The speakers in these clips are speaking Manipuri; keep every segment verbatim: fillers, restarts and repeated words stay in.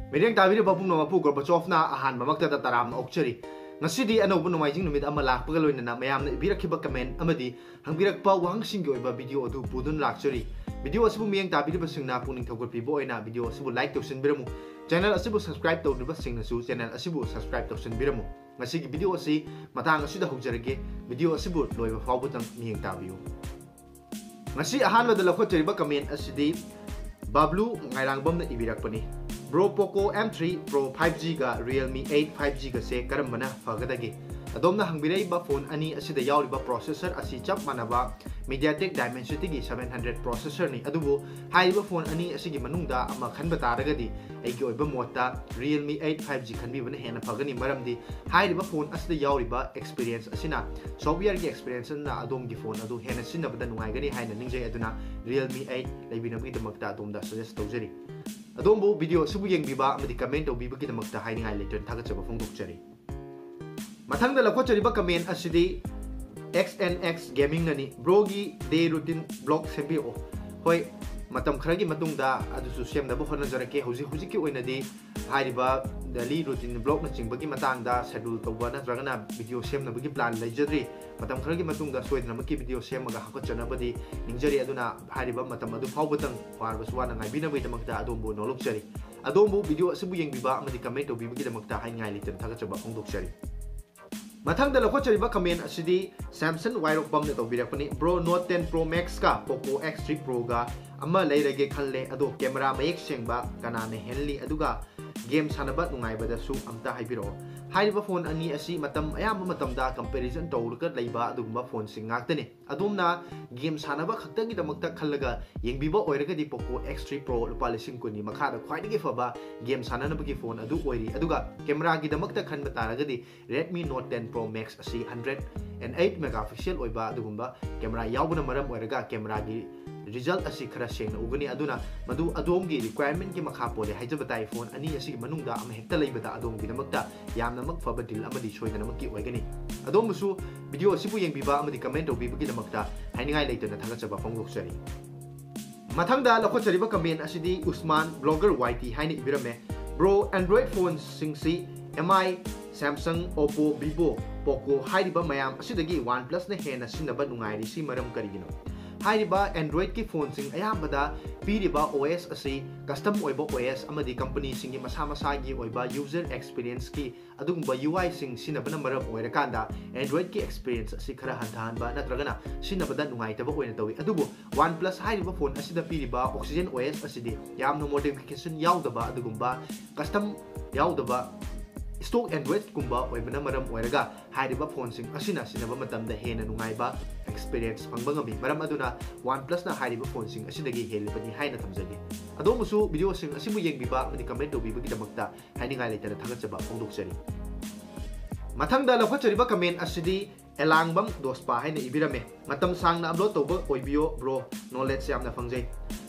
ꯃꯤꯠꯌꯦꯡ ꯇꯥꯕꯤꯔꯤꯕ ꯄꯨꯝꯅꯃꯛꯄꯨ ꯒꯣꯔꯕꯥꯆꯣꯐꯅ ꯑꯍꯥꯟꯕꯃꯛꯇꯗ ꯇꯔꯥꯝꯅ ꯑꯣꯛꯆꯔꯤ꯫ ꯉꯁꯤꯗꯤ ꯑꯅꯧꯕ ꯅꯣꯡꯃꯥꯏꯖꯤꯡ ꯅꯨꯃꯤꯠ ꯑꯃ ꯂꯥꯛꯄꯒ ꯂꯣꯏꯅꯅ ꯃꯌꯥꯝꯅ ꯏꯕꯤꯔꯛꯈꯤꯕ comment ꯑꯃꯗꯤ ꯍꯪꯕꯤꯔꯛꯄ ꯋꯥꯍꯪꯁꯤꯡꯒꯤ ꯑꯣꯏꯕ video ꯑꯗꯨ ꯄꯨꯗꯨꯅ ꯂꯥꯛꯆꯔꯤ꯫ Video ꯑꯁꯤꯕꯨ ꯃꯤꯠꯌꯦꯡ ꯇꯥꯕꯤꯔꯤꯕꯁꯤꯡꯅ ꯄꯨꯛꯅꯤꯡ ꯊꯧꯒꯠꯄꯤꯕ ꯑꯣꯏꯅ video ꯑꯁꯤꯕꯨ like ꯇꯧꯁꯤꯟꯕꯤꯔꯝꯃꯨ꯫ Channel ꯑꯁꯤꯕꯨ subscribe ꯇꯧꯗ꯭ꯔꯤꯕꯁꯤꯡꯅꯁꯨ channel ꯑꯁꯤꯕꯨ subscribe ꯇꯧꯁꯤꯟꯕꯤꯔꯝꯃꯨ꯫ ꯉꯁꯤꯒꯤ video ꯑꯁꯤ ꯃꯇꯥꯡ ꯑꯁꯤꯗ ꯍꯧꯖꯔꯒꯦ꯫ Video ꯑꯁꯤꯕꯨ ꯂꯣꯏꯕ ꯐꯥꯎꯕꯗꯪ ꯃꯤꯠꯌꯦꯡ ꯇꯥꯕꯤꯌꯨ꯫ ꯉꯁꯤ ꯑꯍꯥꯟꯕꯗ ꯂꯧꯈꯠꯆꯔꯤꯕ comment ꯑꯁꯤꯗꯤ ꯕꯥꯕ꯭ꯂꯨ ꯉꯥꯏꯔꯥꯡꯕꯝꯅ ꯏꯕꯤꯔꯛꯄꯅꯤ꯫ Bro, Poco M three Pro five G ꯒ Realme eight five G ꯒꯁꯦ ꯀꯔꯝꯕꯅ ꯐꯒꯗꯒꯦ? ꯑꯗꯣꯝꯅ ꯍꯪꯕꯤꯔꯛꯏꯕ phone ꯑꯅꯤ ꯑꯁꯤꯗ ꯌꯥꯎꯔꯤꯕ processor ꯑꯁꯤ ꯆꯞ ꯃꯥꯟꯅꯕ MediaTek Dimensity-ꯒꯤ seven hundred processor-ꯅꯤ, ꯑꯗꯨꯕꯨ ꯍꯥꯏꯔꯤꯕ phone ꯑꯅꯤ ꯑꯁꯤꯒꯤ ꯃꯅꯨꯡꯗ ꯑꯃ ꯈꯟꯕ ꯇꯥꯔꯒꯗꯤ ꯑꯩꯒꯤ ꯑꯣꯏꯕ ꯃꯣꯠꯇ Realme eight five G ꯈꯟꯕꯤꯕꯅ ꯍꯦꯟꯅ ꯐꯒꯅꯤ, ꯃꯔꯝꯗꯤ ꯍꯥꯏꯔꯤꯕ phone ꯑꯁꯤꯗ ꯌꯥꯎꯔꯤꯕ experience ꯑꯁꯤꯅ, software-ꯒꯤ experience ꯑꯁꯤꯅ ꯑꯗꯣꯝꯒꯤ phone ꯑꯗꯨ ꯍꯦꯟꯅ ꯁꯤꯖꯤꯟꯅꯕꯗ ꯅꯨꯡꯉꯥꯏꯒꯅꯤ ꯍꯥꯏꯅ ꯅꯤꯡꯖꯩ꯫ ꯑꯗꯨꯅ Realme eight ꯂꯩꯕꯤꯅꯕꯒꯤꯗꯃꯛꯇ ꯑꯗꯣꯝꯗ suggest ꯇꯧꯖꯔꯤ꯫ ꯑꯗꯣꯝꯕꯨ video ꯑꯁꯤꯕꯨ ꯌꯦꯡꯕꯤꯕ ꯑꯃꯗꯤ comment ꯇꯧꯕꯤꯕꯒꯤꯗꯃꯛꯇ ꯍꯥꯏꯅꯤꯡꯉꯥꯏ ꯂꯩꯇꯅ ꯊꯥꯒꯠꯆꯕ ꯐꯣꯡꯗꯣꯛꯆꯔꯤ꯫ ꯃꯊꯪꯗ ꯂꯧꯈꯠꯆꯔꯤꯕ comment ꯑꯁꯤꯗꯤ X N X Gaming-ꯅꯅꯤ꯫ Bro-ꯒꯤ day routine vlog ꯁꯦꯝꯕꯤꯔꯛꯑꯣ꯫ ꯍꯣꯏ, ꯃꯇꯝ ꯈꯔꯒꯤ ꯃꯇꯨꯡꯗ ꯑꯗꯨꯁꯨ ꯁꯦꯝꯅꯕ ꯍꯣꯠꯅꯖꯔꯛꯀꯦ꯫ ꯍꯧꯖꯤꯛ ꯍꯧꯖꯤꯛꯀꯤ ꯑꯣꯏꯅꯗꯤ ꯍꯥꯏꯔꯤꯕ daily routine vlog-ꯅꯆꯤꯡꯕꯒꯤ ꯃꯇꯥꯡꯗ schedule ꯇꯧꯕ ꯅꯠꯇ꯭ꯔꯒꯅ video ꯁꯦꯝꯅꯕꯒꯤ plan ꯂꯩꯖꯗ꯭ꯔꯤ꯫ ꯃꯇꯝ ꯈꯔꯒꯤ ꯃꯇꯨꯡꯗ ꯁꯣꯏꯗꯅꯃꯛꯀꯤ video ꯁꯦꯝꯃꯒ ꯍꯥꯞꯀꯠꯆꯅꯕꯗꯤ ꯅꯤꯡꯖꯔꯤ꯫ ꯑꯗꯨꯅ ꯍꯥꯏꯔꯤꯕ ꯃꯇꯝ ꯑꯗꯨ ꯐꯥꯎꯕꯗꯪ ꯋꯥꯔꯕꯁꯨ ꯋꯥꯅ ꯉꯥꯏꯕꯤꯅꯕꯒꯤꯗꯃꯛꯇ ꯑꯗꯣꯝꯕꯨ ꯅꯣꯂꯨꯛꯆꯔꯤ꯫ ꯑꯗꯣꯝꯕꯨ video ꯑꯁꯤꯕꯨ ꯌꯦꯡꯕꯤꯕ ꯑꯃꯗꯤ comment ꯇꯧꯕꯤꯕꯒꯤꯗꯃꯛꯇ ꯍꯥꯏꯅꯤꯡꯉꯥꯏ ꯂꯩꯇꯅ ꯊꯥꯒꯠꯆꯕ ꯐꯣꯡꯗꯣꯛꯆꯔꯤ꯫ ꯃꯊꯪꯗ ꯂꯧꯈꯠꯆꯔꯤꯕ comment ꯑꯁꯤꯗꯤ Samson ꯋꯥꯏꯔꯣꯛꯄꯝꯅ ꯇꯧꯕꯤꯔꯛꯄꯅꯤ꯫ Bro, Note ten Pro Max-ꯀ Poco X three Pro-ꯒ ꯑꯃ ꯂꯩꯔꯒꯦ ꯈꯜꯂꯦ, ꯑꯗꯣ camera ꯃꯌꯦꯛ ꯁꯦꯡꯕ ꯀꯅꯥꯅ ꯍꯦꯜꯂꯤ, ꯑꯗꯨꯒ game ꯁꯥꯟꯅꯕ ꯅꯨꯡꯉꯥꯏꯕꯗꯁꯨ ꯑꯝꯇ ꯍꯥꯏꯕꯤꯔꯛꯑꯣ꯫ ꯍꯥꯏꯔꯤꯕ phone ꯑꯅꯤ ꯑꯁꯤ ꯃꯇꯝ ꯑꯌꯥꯝꯕ ꯃꯇꯝꯗ comparison ꯇꯧꯔꯒ ꯂꯩꯕ ꯑꯗꯨꯒꯨꯝꯕ phone-ꯁꯤꯡ ꯉꯥꯛꯇꯅꯤ꯫ ꯑꯗꯣꯝꯅ game ꯁꯥꯟꯅꯕ ꯈꯛꯇꯒꯤꯗꯃꯛꯇ ꯈꯜꯂꯒ ꯌꯦꯡꯕꯤꯕ ꯑꯣꯏꯔꯒꯗꯤ Poco X three Pro ꯂꯨꯄꯥ ꯂꯤꯁꯤꯡ ꯀꯨꯟꯒꯤ ꯃꯈꯥꯗ ꯈ꯭ꯋꯥꯏꯗꯒꯤ ꯐꯕ game ꯁꯥꯟꯅꯅꯕꯒꯤ phone ꯑꯗꯨ ꯑꯣꯏꯔꯤ꯫ ꯑꯗꯨꯒ camera-ꯒꯤꯗꯃꯛꯇ ꯈꯟꯕ ꯇꯥꯔꯒꯗꯤ Redmi Note ten Pro Max ꯑꯁꯤ hundred and eight megapixel ꯑꯣꯏꯕ ꯑꯗꯨꯒꯨꯝꯕ camera ꯌꯥꯎꯕꯅ ꯃꯔꯝ ꯑꯣꯏꯔꯒ camera-ꯒꯤ result ꯑꯁꯤ ꯈꯔ ꯁꯦꯡꯅ ꯎꯒꯅꯤ꯫ ꯑꯗꯨꯅ ꯃꯗꯨ ꯑꯗꯣꯝꯒꯤ requirement-ꯀꯤ ꯃꯈꯥ ꯄꯣꯜꯂꯦ ꯍꯥꯏꯖꯕ ꯇꯥꯏ꯫ Phone ꯑꯅꯤ ꯑꯁꯤꯒꯤ ꯃꯅꯨꯡꯗ ꯑꯃꯍꯦꯛꯇ ꯂꯩꯕꯗ ꯑꯗꯣꯝꯒꯤꯗꯃꯛꯇ ꯌꯥꯝꯅꯃꯛ ꯐꯕ deal ꯑꯃꯗꯤ ꯁꯣꯏꯗꯅꯃꯛꯀꯤ ꯑꯣꯏꯒꯅꯤ꯫ ꯑꯗꯣꯝꯕꯨꯁꯨ video ꯑꯁꯤꯕꯨ ꯌꯦꯡꯕꯤꯕ ꯑꯃꯗꯤ comment ꯇꯧꯕꯤꯕꯒꯤꯗꯃꯛꯇ ꯍꯥꯏꯅꯤꯡꯉꯥꯏ ꯂꯩꯇꯅ ꯊꯥꯒꯠꯆꯕ ꯐꯣꯡꯗꯣꯛꯆꯔꯤ꯫ ꯃꯊꯪꯗ ꯂꯧꯈꯠꯆꯔꯤꯕ comment ꯑꯁꯤꯗꯤ Usman Blogger Y T ꯍꯥꯏꯅ ꯏꯕꯤꯔꯝꯃꯦ꯫ Bro, Android phoneꯁꯤꯡꯁꯤ M I, Samsung, Oppo, Vivo, Poco ꯍꯥꯏꯔꯤꯕ ꯃꯌꯥꯝ ꯑꯁꯤꯗꯒꯤ OnePlusꯅ ꯍꯦꯟꯅ ꯁꯤꯖꯤꯟꯅꯕ ꯅꯨꯡꯉꯥꯏꯔꯤꯁꯤ ꯃꯔꯝ ꯀꯔꯤꯒꯤꯅꯣ? ꯍꯥꯏꯔꯤꯕ Androidꯀꯤ phoneꯁꯤꯡ ꯑꯌꯥꯝꯕꯗ ꯄꯤꯔꯤꯕ OS ꯑꯁꯤ custom ꯑꯣꯏꯕ OS ꯑꯃꯗꯤ companyꯁꯤꯡꯒꯤ ꯃꯁꯥ ꯃꯁꯥꯒꯤ ꯑꯣꯏꯕ user experienceꯀꯤ ꯑꯗꯨꯒꯨꯝꯕ UIꯁꯤꯡ ꯁꯤꯖꯤꯟꯅꯕꯅ ꯃꯔꯝ ꯑꯣꯏꯔꯀꯥꯟꯗ Androidꯀꯤ experience ꯑꯁꯤ ꯈꯔ ꯍꯟꯊꯍꯟꯕ ꯅꯠꯇ꯭ꯔꯒꯅ ꯁꯤꯖꯤꯟꯅꯕꯗ ꯅꯨꯡꯉꯥꯏꯇꯕ ꯑꯣꯏꯅ ꯇꯧꯏ꯫ ꯑꯗꯨꯕꯨ OnePlus ꯍꯥꯏꯔꯤꯕ phone ꯑꯁꯤꯗ ꯄꯤꯔꯤꯕ Oxygen OS ꯑꯁꯤꯗꯤ ꯌꯥꯝꯅ modification ꯌꯥꯎꯗꯕ ꯑꯗꯨꯒꯨꯝꯕ custom ꯌꯥꯎꯗꯕ stock Androidꯀꯨꯝꯕ ꯑꯣꯏꯕꯅ ꯃꯔꯝ ꯑꯣꯏꯔꯒ ꯍꯥꯏꯔꯤꯕ phoneꯁꯤꯡ ꯑꯁꯤꯅ ꯁꯤꯖꯤꯟꯅꯕ ꯃꯇꯝꯗ ꯍꯦꯟꯅ ꯅꯨꯡꯉꯥꯏꯕ experience ꯐꯪꯕ ꯉꯝꯃꯤ꯫ ꯃꯔꯝ ꯑꯗꯨꯅ OnePlusꯅ ꯍꯥꯏꯔꯤꯕ phoneꯁꯤꯡ ꯑꯁꯤꯗꯒꯤ ꯍꯦꯜꯂꯤꯕꯅꯤ ꯍꯥꯏꯅ ꯊꯝꯖꯒꯦ꯫ ꯑꯗꯣꯝꯕꯨꯁꯨ videoꯁꯤꯡ ꯑꯁꯤꯕꯨ ꯌꯦꯡꯕꯤꯕ ꯑꯃꯗꯤ comment ꯇꯧꯕꯤꯕꯒꯤꯗꯃꯛꯇ ꯍꯥꯏꯅꯤꯡꯉꯥꯏ ꯂꯩꯇꯅ ꯊꯥꯒꯠꯆꯕ ꯐꯣꯡꯗꯣꯛꯆꯔꯤ꯫ ꯃꯊꯪꯗ ꯂꯧꯈꯠꯆꯔꯤꯕ comment ꯑꯁꯤꯗꯤ ꯑꯦꯂꯥꯡꯕꯝ ꯗꯣꯁꯄꯥ ꯍꯥꯏꯅ ꯏꯕꯤꯔꯝꯃꯦ꯫ "ꯃꯇꯝ ꯁꯥꯡꯅ upload ꯇꯧꯕ ꯑꯣꯏꯕꯤꯌꯣ bro, knowledge ꯌꯥꯝꯅ ꯐꯪꯖꯩ"꯫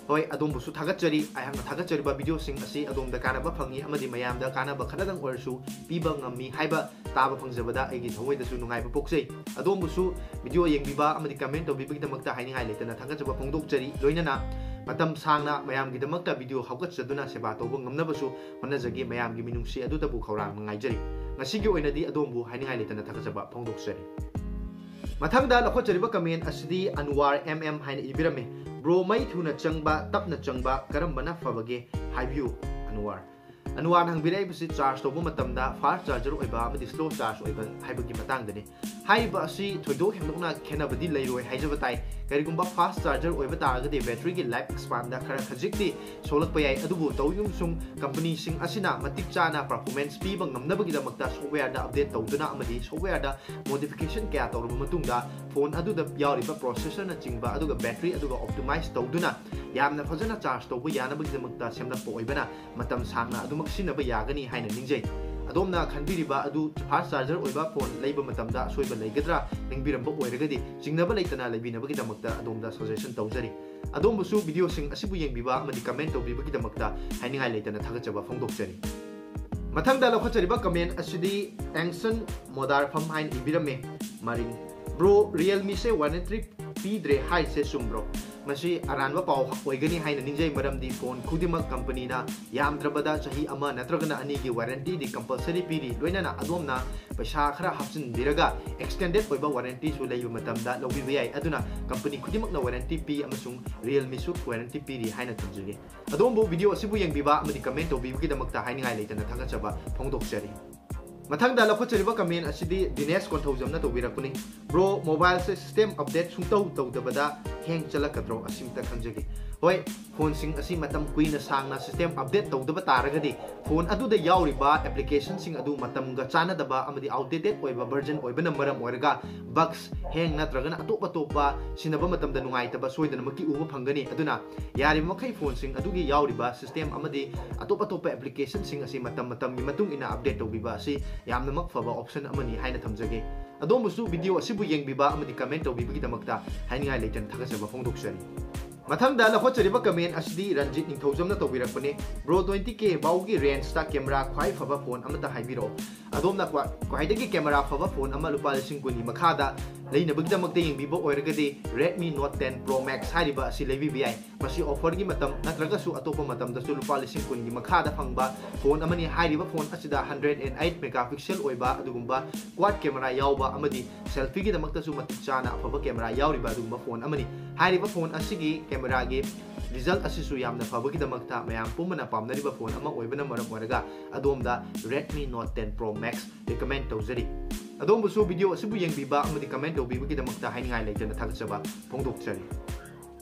ꯍꯣꯏ, ꯑꯗꯣꯝꯕꯨꯁꯨ ꯊꯥꯒꯠꯆꯔꯤ꯫ ꯑꯩꯍꯥꯛꯅ ꯊꯥꯒꯠꯆꯔꯤꯕ videoꯁꯤꯡ ꯑꯁꯤ ꯑꯗꯣꯝꯗ ꯀꯥꯟꯅꯕ ꯐꯪꯉꯤ ꯑꯃꯗꯤ ꯃꯌꯥꯝꯗ ꯀꯥꯟꯅꯕ ꯈꯔꯗꯪ ꯑꯣꯏꯔꯁꯨ ꯄꯤꯕ ꯉꯝꯃꯤ ꯍꯥꯏꯕ ꯇꯥꯕ ꯐꯪꯖꯕꯗ ꯑꯩꯒꯤ ꯊꯃꯣꯏꯗꯁꯨ ꯅꯨꯡꯉꯥꯏꯕ ꯄꯣꯛꯆꯩ꯫ ꯑꯗꯣꯝꯕꯨꯁꯨ video ꯌꯦꯡꯕꯤꯕ ꯑꯃꯗꯤ comment ꯇꯧꯕꯤꯕꯒꯤꯗꯃꯛꯇ ꯍꯥꯏꯅꯤꯡꯉꯥꯏ ꯂꯩꯇꯅ ꯊꯥꯒꯠꯆꯕ ꯐꯣꯡꯗꯣꯛꯆꯔꯤ꯫ ꯂꯣꯏꯅꯅ ꯃꯇꯝ ꯁꯥꯡꯅ ꯃꯌꯥꯝꯒꯤꯗꯃꯛꯇ video ꯍꯧꯒꯠꯆꯗꯨꯅ ꯁꯦꯕꯥ ꯇꯧꯕ ꯉꯝꯅꯕꯁꯨ ꯍꯣꯠꯅꯖꯒꯦ꯫ ꯃꯌꯥꯝꯒꯤ ꯃꯤꯅꯨꯡꯁꯤ ꯑꯗꯨꯗꯕꯨ ꯈꯧꯔꯥꯡꯅ ꯉꯥꯏꯖꯔꯤ꯫ ꯉꯁꯤꯒꯤ ꯑꯣꯏꯅꯗꯤ ꯑꯗꯣꯝꯕꯨ ꯍꯥꯏꯅꯤꯡꯉꯥꯏ ꯂꯩꯇꯅ ꯊꯥꯒꯠꯆꯕ ꯐꯣꯡꯗꯣꯛꯆꯔꯤ꯫ ꯃꯊꯪꯗ ꯂꯧꯈꯠꯆꯔꯤꯕ comment ꯑꯁꯤꯗꯤ ꯑꯟꯋꯥꯔ M M ꯍꯥꯏꯅ ꯏꯕꯤꯔꯝꯃꯤ꯫ "Bro, ꯃꯩ ꯊꯨꯅ ꯆꯪꯕ, ꯇꯞꯅ ꯆꯪꯕ, ꯀꯔꯝꯕꯅ ꯐꯕꯒꯦ? ꯍꯥꯏꯕꯤꯌꯨ ꯑꯟꯋꯥꯔ"꯫ ꯑꯟꯋꯥꯔꯅ ꯍꯪꯕꯤꯔꯛꯏꯕꯁꯤ charge ꯇꯧꯕ ꯃꯇꯝꯗ fast charger ꯑꯣꯏꯕ ꯑꯃꯗꯤ slow charge ꯑꯣꯏꯕ ꯍꯥꯏꯕꯒꯤ ꯃꯇꯥꯡꯗꯅꯤ꯫ ꯍꯥꯏꯔꯤꯕ ꯑꯁꯤ ꯊꯣꯏꯗꯣꯛ ꯍꯦꯟꯗꯣꯛꯅ ꯈꯦꯠꯅꯕꯗꯤ ꯂꯩꯔꯣꯏ ꯍꯥꯏꯖꯕ ꯇꯥꯏ꯫ ꯀꯔꯤꯒꯨꯝꯕ fast charger ꯑꯣꯏꯕ ꯇꯥꯔꯒꯗꯤ batteryꯒꯤ life spanꯗ ꯈꯔ ꯈꯖꯤꯛꯇꯤ ꯁꯣꯛꯂꯛꯄ ꯌꯥꯏ꯫ ꯑꯗꯨꯕꯨ ꯇꯧꯏꯒꯨꯝꯁꯨꯡ companyꯁꯤꯡ ꯑꯁꯤꯅ ꯃꯇꯤꯛ ꯆꯥꯅ performance ꯄꯤꯕ ꯉꯝꯅꯕꯒꯤꯗꯃꯛꯇ softwareꯗ update ꯇꯧꯗꯨꯅ ꯑꯃꯗꯤ softwareꯗ modification ꯀꯌꯥ ꯇꯧꯔꯕ ꯃꯇꯨꯡꯗ phone ꯑꯗꯨꯗ ꯌꯥꯎꯔꯤꯕ processorꯅꯆꯤꯡꯕ ꯑꯗꯨꯒ battery ꯑꯗꯨꯒ optimize ꯇꯧꯗꯨꯅ ꯌꯥꯝꯅ ꯐꯖꯅ charge ꯇꯧꯕ ꯌꯥꯅꯕꯒꯤꯗꯃꯛꯇ ꯁꯦꯝꯂꯛꯄ ꯑꯣꯏꯕꯅ ꯃꯇꯝ ꯁꯥꯡꯅ ꯑꯗꯨꯃꯛ ꯁꯤꯖꯤꯟꯅꯕ ꯌꯥꯒꯅꯤ ꯍꯥꯏꯅ ꯅꯤꯡꯖꯩ꯫ ꯑꯗꯣꯝꯅ ꯈꯟꯕꯤꯔꯤꯕ ꯑꯗꯨ fast charger ꯑꯣꯏꯕ phone ꯂꯩꯕ ꯃꯇꯝꯗ ꯑꯁꯣꯏꯕ ꯂꯩꯒꯗ꯭ꯔꯥ ꯅꯤꯡꯕꯤꯔꯝꯕ ꯑꯣꯏꯔꯒꯗꯤ ꯆꯤꯡꯅꯕ ꯂꯩꯇꯅ ꯂꯩꯕꯤꯅꯕꯒꯤꯗꯃꯛꯇ ꯑꯗꯣꯝꯗ suggestion ꯇꯧꯖꯔꯤ꯫ ꯑꯗꯣꯝꯕꯨꯁꯨ videoꯁꯤꯡ ꯑꯁꯤꯕꯨ ꯌꯦꯡꯕꯤꯕ ꯑꯃꯗꯤ comment ꯇꯧꯕꯤꯕꯒꯤꯗꯃꯛꯇ ꯍꯥꯏꯅꯤꯡꯉꯥꯏ ꯂꯩꯇꯅ ꯊꯥꯒꯠꯆꯕ ꯐꯣꯡꯗꯣꯛꯆꯔꯤ꯫ ꯃꯊꯪꯗ ꯂꯧꯈꯠꯆꯔꯤꯕ comment ꯑꯁꯤꯗꯤ ꯑꯦꯡꯁꯟ ꯃꯣꯗꯥꯔꯐꯝ ꯍꯥꯏꯅ ꯏꯕꯤꯔꯝꯃꯦ꯫ ꯃꯔꯤꯡ, "Bro, Realmeꯁꯦ warranty ꯄꯤꯗ꯭ꯔꯦ ꯍꯥꯏꯁꯦ ꯆꯨꯝꯕ꯭ꯔꯣ?" ꯃꯁꯤ ꯑꯔꯥꯟꯕ ꯄꯥꯎ ꯑꯣꯏꯒꯅꯤ ꯍꯥꯏꯅ ꯅꯤꯡꯖꯩ, ꯃꯔꯝꯗꯤ ꯐꯣꯟ ꯈꯨꯗꯤꯡꯃꯛ ꯀꯝꯄꯅꯤꯅ ꯌꯥꯝꯗ꯭ꯔꯕꯗ ꯆꯍꯤ ꯑꯃ ꯅꯠꯇ꯭ꯔꯒꯅ ꯑꯅꯤꯒꯤ ꯋꯥꯔꯦꯟꯇꯤꯗꯤ ꯀꯝꯄꯜꯁꯔꯤ ꯄꯤꯔꯤ꯫ ꯂꯣꯏꯅꯅ ꯑꯗꯣꯝꯅ ꯄꯩꯁꯥ ꯈꯔ ꯍꯥꯞꯆꯤꯟꯕꯤꯔꯒ ꯑꯦꯛꯁꯇꯦꯟꯗꯦꯗ ꯑꯣꯏꯕ ꯋꯥꯔꯦꯟꯇꯤꯁꯨ ꯂꯩꯕ ꯃꯇꯝꯗ ꯂꯧꯕꯤꯕ ꯌꯥꯏ꯫ ꯑꯗꯨꯅ ꯀꯝꯄꯅꯤ ꯈꯨꯗꯤꯡꯃꯛꯅ ꯋꯥꯔꯦꯟꯇꯤ ꯄꯤ ꯑꯃꯁꯨꯡ ꯔꯤꯌꯦꯜꯃꯤꯁꯨ ꯋꯥꯔꯦꯟꯇꯤ ꯄꯤꯔꯤ ꯍꯥꯏꯅ ꯊꯝꯖꯒꯦ꯫ ꯑꯗꯣꯝꯕꯨ ꯚꯤꯗꯤꯑꯣ ꯑꯁꯤꯕꯨ ꯌꯦꯡꯕꯤꯕ ꯑꯃꯗꯤ ꯀꯃꯦꯟ ꯇꯧꯕꯤꯕꯒꯤꯗꯃꯛꯇ ꯍꯥꯏꯅꯤꯡꯉꯥꯏ ꯂꯩꯇꯅ ꯊꯥꯒꯠꯆꯕ ꯐꯣꯡꯗꯣꯛꯆꯔꯤ꯫ ꯃꯊꯪꯗ ꯂꯧꯈꯠꯆꯔꯤꯕ ꯀꯃꯦꯟ ꯑꯁꯤꯗꯤ ꯗꯤꯅꯦꯁ ꯀꯣꯟꯊꯧꯖꯝꯅ ꯇꯧꯕꯤꯔꯛꯄꯅꯤ꯫ "ꯕ꯭ꯔꯣ, ꯃꯣꯕꯥꯏꯜꯁꯦ ꯁꯤꯁꯇꯦꯝ ꯑꯞꯗꯦꯠ ꯁꯨꯡꯇꯧ ꯇꯧꯗꯕꯗ ꯍꯦꯡ ꯆꯠꯂꯛꯀꯗ꯭ꯔꯣ? ꯑꯁꯤꯝꯇ ꯈꯪꯖꯒꯦ꯫" ꯍꯣꯏ, ꯐꯣꯟꯁꯤꯡ ꯑꯁꯤ ꯃꯇꯝ ꯀꯨꯏꯅ ꯁꯥꯡꯅ ꯁꯤꯁꯇꯦꯝ ꯑꯞꯗꯦꯠ ꯇꯧꯗꯕ ꯇꯥꯔꯒꯗꯤ ꯐꯣꯟ ꯑꯗꯨꯗ ꯌꯥꯎꯔꯤꯕ ꯑꯦꯄ꯭ꯂꯤꯀꯦꯁꯟꯁꯤꯡ ꯑꯗꯨ ꯃꯇꯝꯒ ꯆꯥꯟꯅꯗꯕ ꯑꯃꯗꯤ ꯑꯥꯎꯠꯗꯦꯇꯦꯗ ꯑꯣꯏꯕ ꯚꯔꯖꯟ ꯑꯣꯏꯕꯅ ꯃꯔꯝ ꯑꯣꯏꯔꯒ ꯕꯒꯁ, ꯍꯦꯡ ꯅꯠꯇ꯭ꯔꯒꯅ ꯑꯇꯣꯞ ꯑꯇꯣꯞꯄ ꯁꯤꯟꯅꯕ ꯃꯇꯝꯗ ꯅꯨꯡꯉꯥꯏꯇꯕ ꯁꯣꯏꯗꯅꯃꯛꯀꯤ ꯎꯕ ꯐꯪꯒꯅꯤ꯫ ꯑꯗꯨꯅ ꯌꯥꯔꯤꯕ ꯃꯈꯩ ꯐꯣꯟꯁꯤꯡ ꯑꯗꯨꯒꯤ ꯌꯥꯎꯔꯤꯕ ꯁꯤꯁꯇꯦꯝ ꯑꯃꯗꯤ ꯑꯇꯣꯞ ꯑꯇꯣꯞꯄ ꯑꯦꯄ꯭ꯂꯤꯀꯦꯁꯟꯁꯤꯡ ꯑꯁꯤ ꯃꯇꯝ ꯃꯇꯝꯒꯤ ꯃꯇꯨꯡ ꯏꯟꯅ ꯑꯞꯗꯦꯠ ꯇꯧꯕꯤꯕ ꯑꯁꯤ ꯌꯥꯝꯅꯃꯛ ꯐꯕ ꯑꯣꯞꯁꯟ ꯑꯃꯅꯤ ꯍꯥꯏꯅ ꯊꯝꯖꯒꯦ꯫ ꯑꯗꯣꯝꯕꯨꯁꯨ ꯚꯤꯗꯤꯑꯣ ꯑꯁꯤꯕꯨ ꯌꯦꯡꯕꯤꯕ ꯑꯃꯗꯤ ꯀꯃꯦꯟ ꯇꯧꯕꯤꯕꯒꯤꯗꯃꯛꯇ ꯍꯥꯏꯅꯤꯡꯉꯥꯏ ꯂꯩꯇꯅ ꯊꯥꯒꯠꯆꯕ ꯐꯣꯡꯗꯣꯛꯆꯔꯤ꯫ ꯃꯊꯪꯗ ꯂꯧꯈꯠꯆꯔꯤꯕ ꯀꯃꯦꯟ ꯑꯁꯤꯗꯤ ꯔꯟꯖꯤꯠ ꯅꯤꯡꯊꯧꯖꯝꯅ ꯇꯧꯕꯤꯔꯛꯄꯅꯤ꯫ "ꯕ꯭ꯔꯣ, ꯇ꯭ꯋꯦꯟꯇꯤ ꯀꯦ ꯐꯥꯎꯒꯤ ꯔꯦꯟꯖꯇ ꯀꯦꯃꯦꯔꯥ ꯈ꯭ꯋꯥꯏ ꯐꯕ ꯐꯣꯟ ꯑꯃꯇ ꯍꯥꯏꯕꯤꯔꯛꯑꯣ꯫" ꯑꯗꯣꯝꯅ ꯈ꯭ꯋꯥ-, ꯈ꯭ꯋꯥꯏꯗꯒꯤ ꯀꯦꯃꯦꯔꯥ ꯐꯕ ꯐꯣꯟ ꯑꯃ ꯂꯨꯄꯥ ꯂꯤꯁꯤꯡ ꯀꯨꯟꯒꯤ ꯃꯈꯥꯗ ꯂꯩꯅꯕꯒꯤꯗꯃꯛꯇ ꯌꯦꯡꯕꯤꯕ ꯑꯣꯏꯔꯒꯗꯤ Redmi Note ten Pro Max ꯍꯥꯏꯔꯤꯕ ꯑꯁꯤ ꯂꯩꯕꯤꯕ ꯌꯥꯏ꯫ ꯃꯁꯤ ꯑꯣꯐꯔꯒꯤ ꯃꯇꯝ ꯅꯠꯇ꯭ꯔꯒꯁꯨ ꯑꯇꯣꯞꯄ ꯃꯇꯝꯗꯁꯨ ꯂꯨꯄꯥ ꯂꯤꯁꯤꯡ ꯀꯨꯟꯒꯤ ꯃꯈꯥꯗ ꯐꯪꯕ ꯐꯣꯟ ꯑꯃꯅꯤ꯫ ꯍꯥꯏꯔꯤꯕ ꯐꯣꯟ ꯑꯁꯤꯗ hundred and eight megapixel ꯑꯣꯏꯕ ꯑꯗꯨꯒꯨꯝꯕ quad camera ꯌꯥꯎꯕ ꯑꯃꯗꯤ ꯁꯦꯜꯐꯤꯒꯤꯗꯃꯛꯇꯁꯨ ꯃꯇꯤꯛ ꯆꯥꯅ ꯑꯐꯕ ꯀꯦꯃꯦꯔꯥ ꯌꯥꯎꯔꯤꯕ ꯑꯗꯨꯒꯨꯝꯕ ꯐꯣꯟ ꯑꯃꯅꯤ꯫ ꯍꯥꯏꯔꯤꯕ ꯐꯣꯟ ꯑꯁꯤꯒꯤ ꯀꯦꯃꯦꯔꯥꯒꯤ ꯔꯤꯖꯜ ꯑꯁꯤꯁꯨ ꯌꯥꯝꯅ ꯐꯕꯒꯤꯗꯃꯛꯇ ꯃꯌꯥꯝ ꯄꯨꯝꯕꯅ ꯄꯥꯝꯅꯔꯤꯕ ꯐꯣꯟ ꯑꯃ ꯑꯣꯏꯕꯅ ꯃꯔꯝ ꯑꯣꯏꯔꯒ ꯑꯗꯣꯝꯗ Redmi Note ten Pro Max recommend ꯇꯧꯖꯔꯤ꯫ ꯑꯗꯣꯝꯕꯨꯁꯨ ꯚꯤꯗꯤꯑꯣ ꯑꯁꯤꯕꯨ ꯌꯦꯡꯕꯤꯕ ꯑꯃꯗꯤ ꯀꯃꯦꯟ ꯇꯧꯕꯤꯕꯒꯤꯗꯃꯛꯇ ꯍꯥꯏꯅꯤꯡꯉꯥꯏ ꯂꯩꯇꯅ ꯊꯥꯒꯠꯆꯕ ꯐꯣꯡꯗꯣꯛꯆꯔꯤ꯫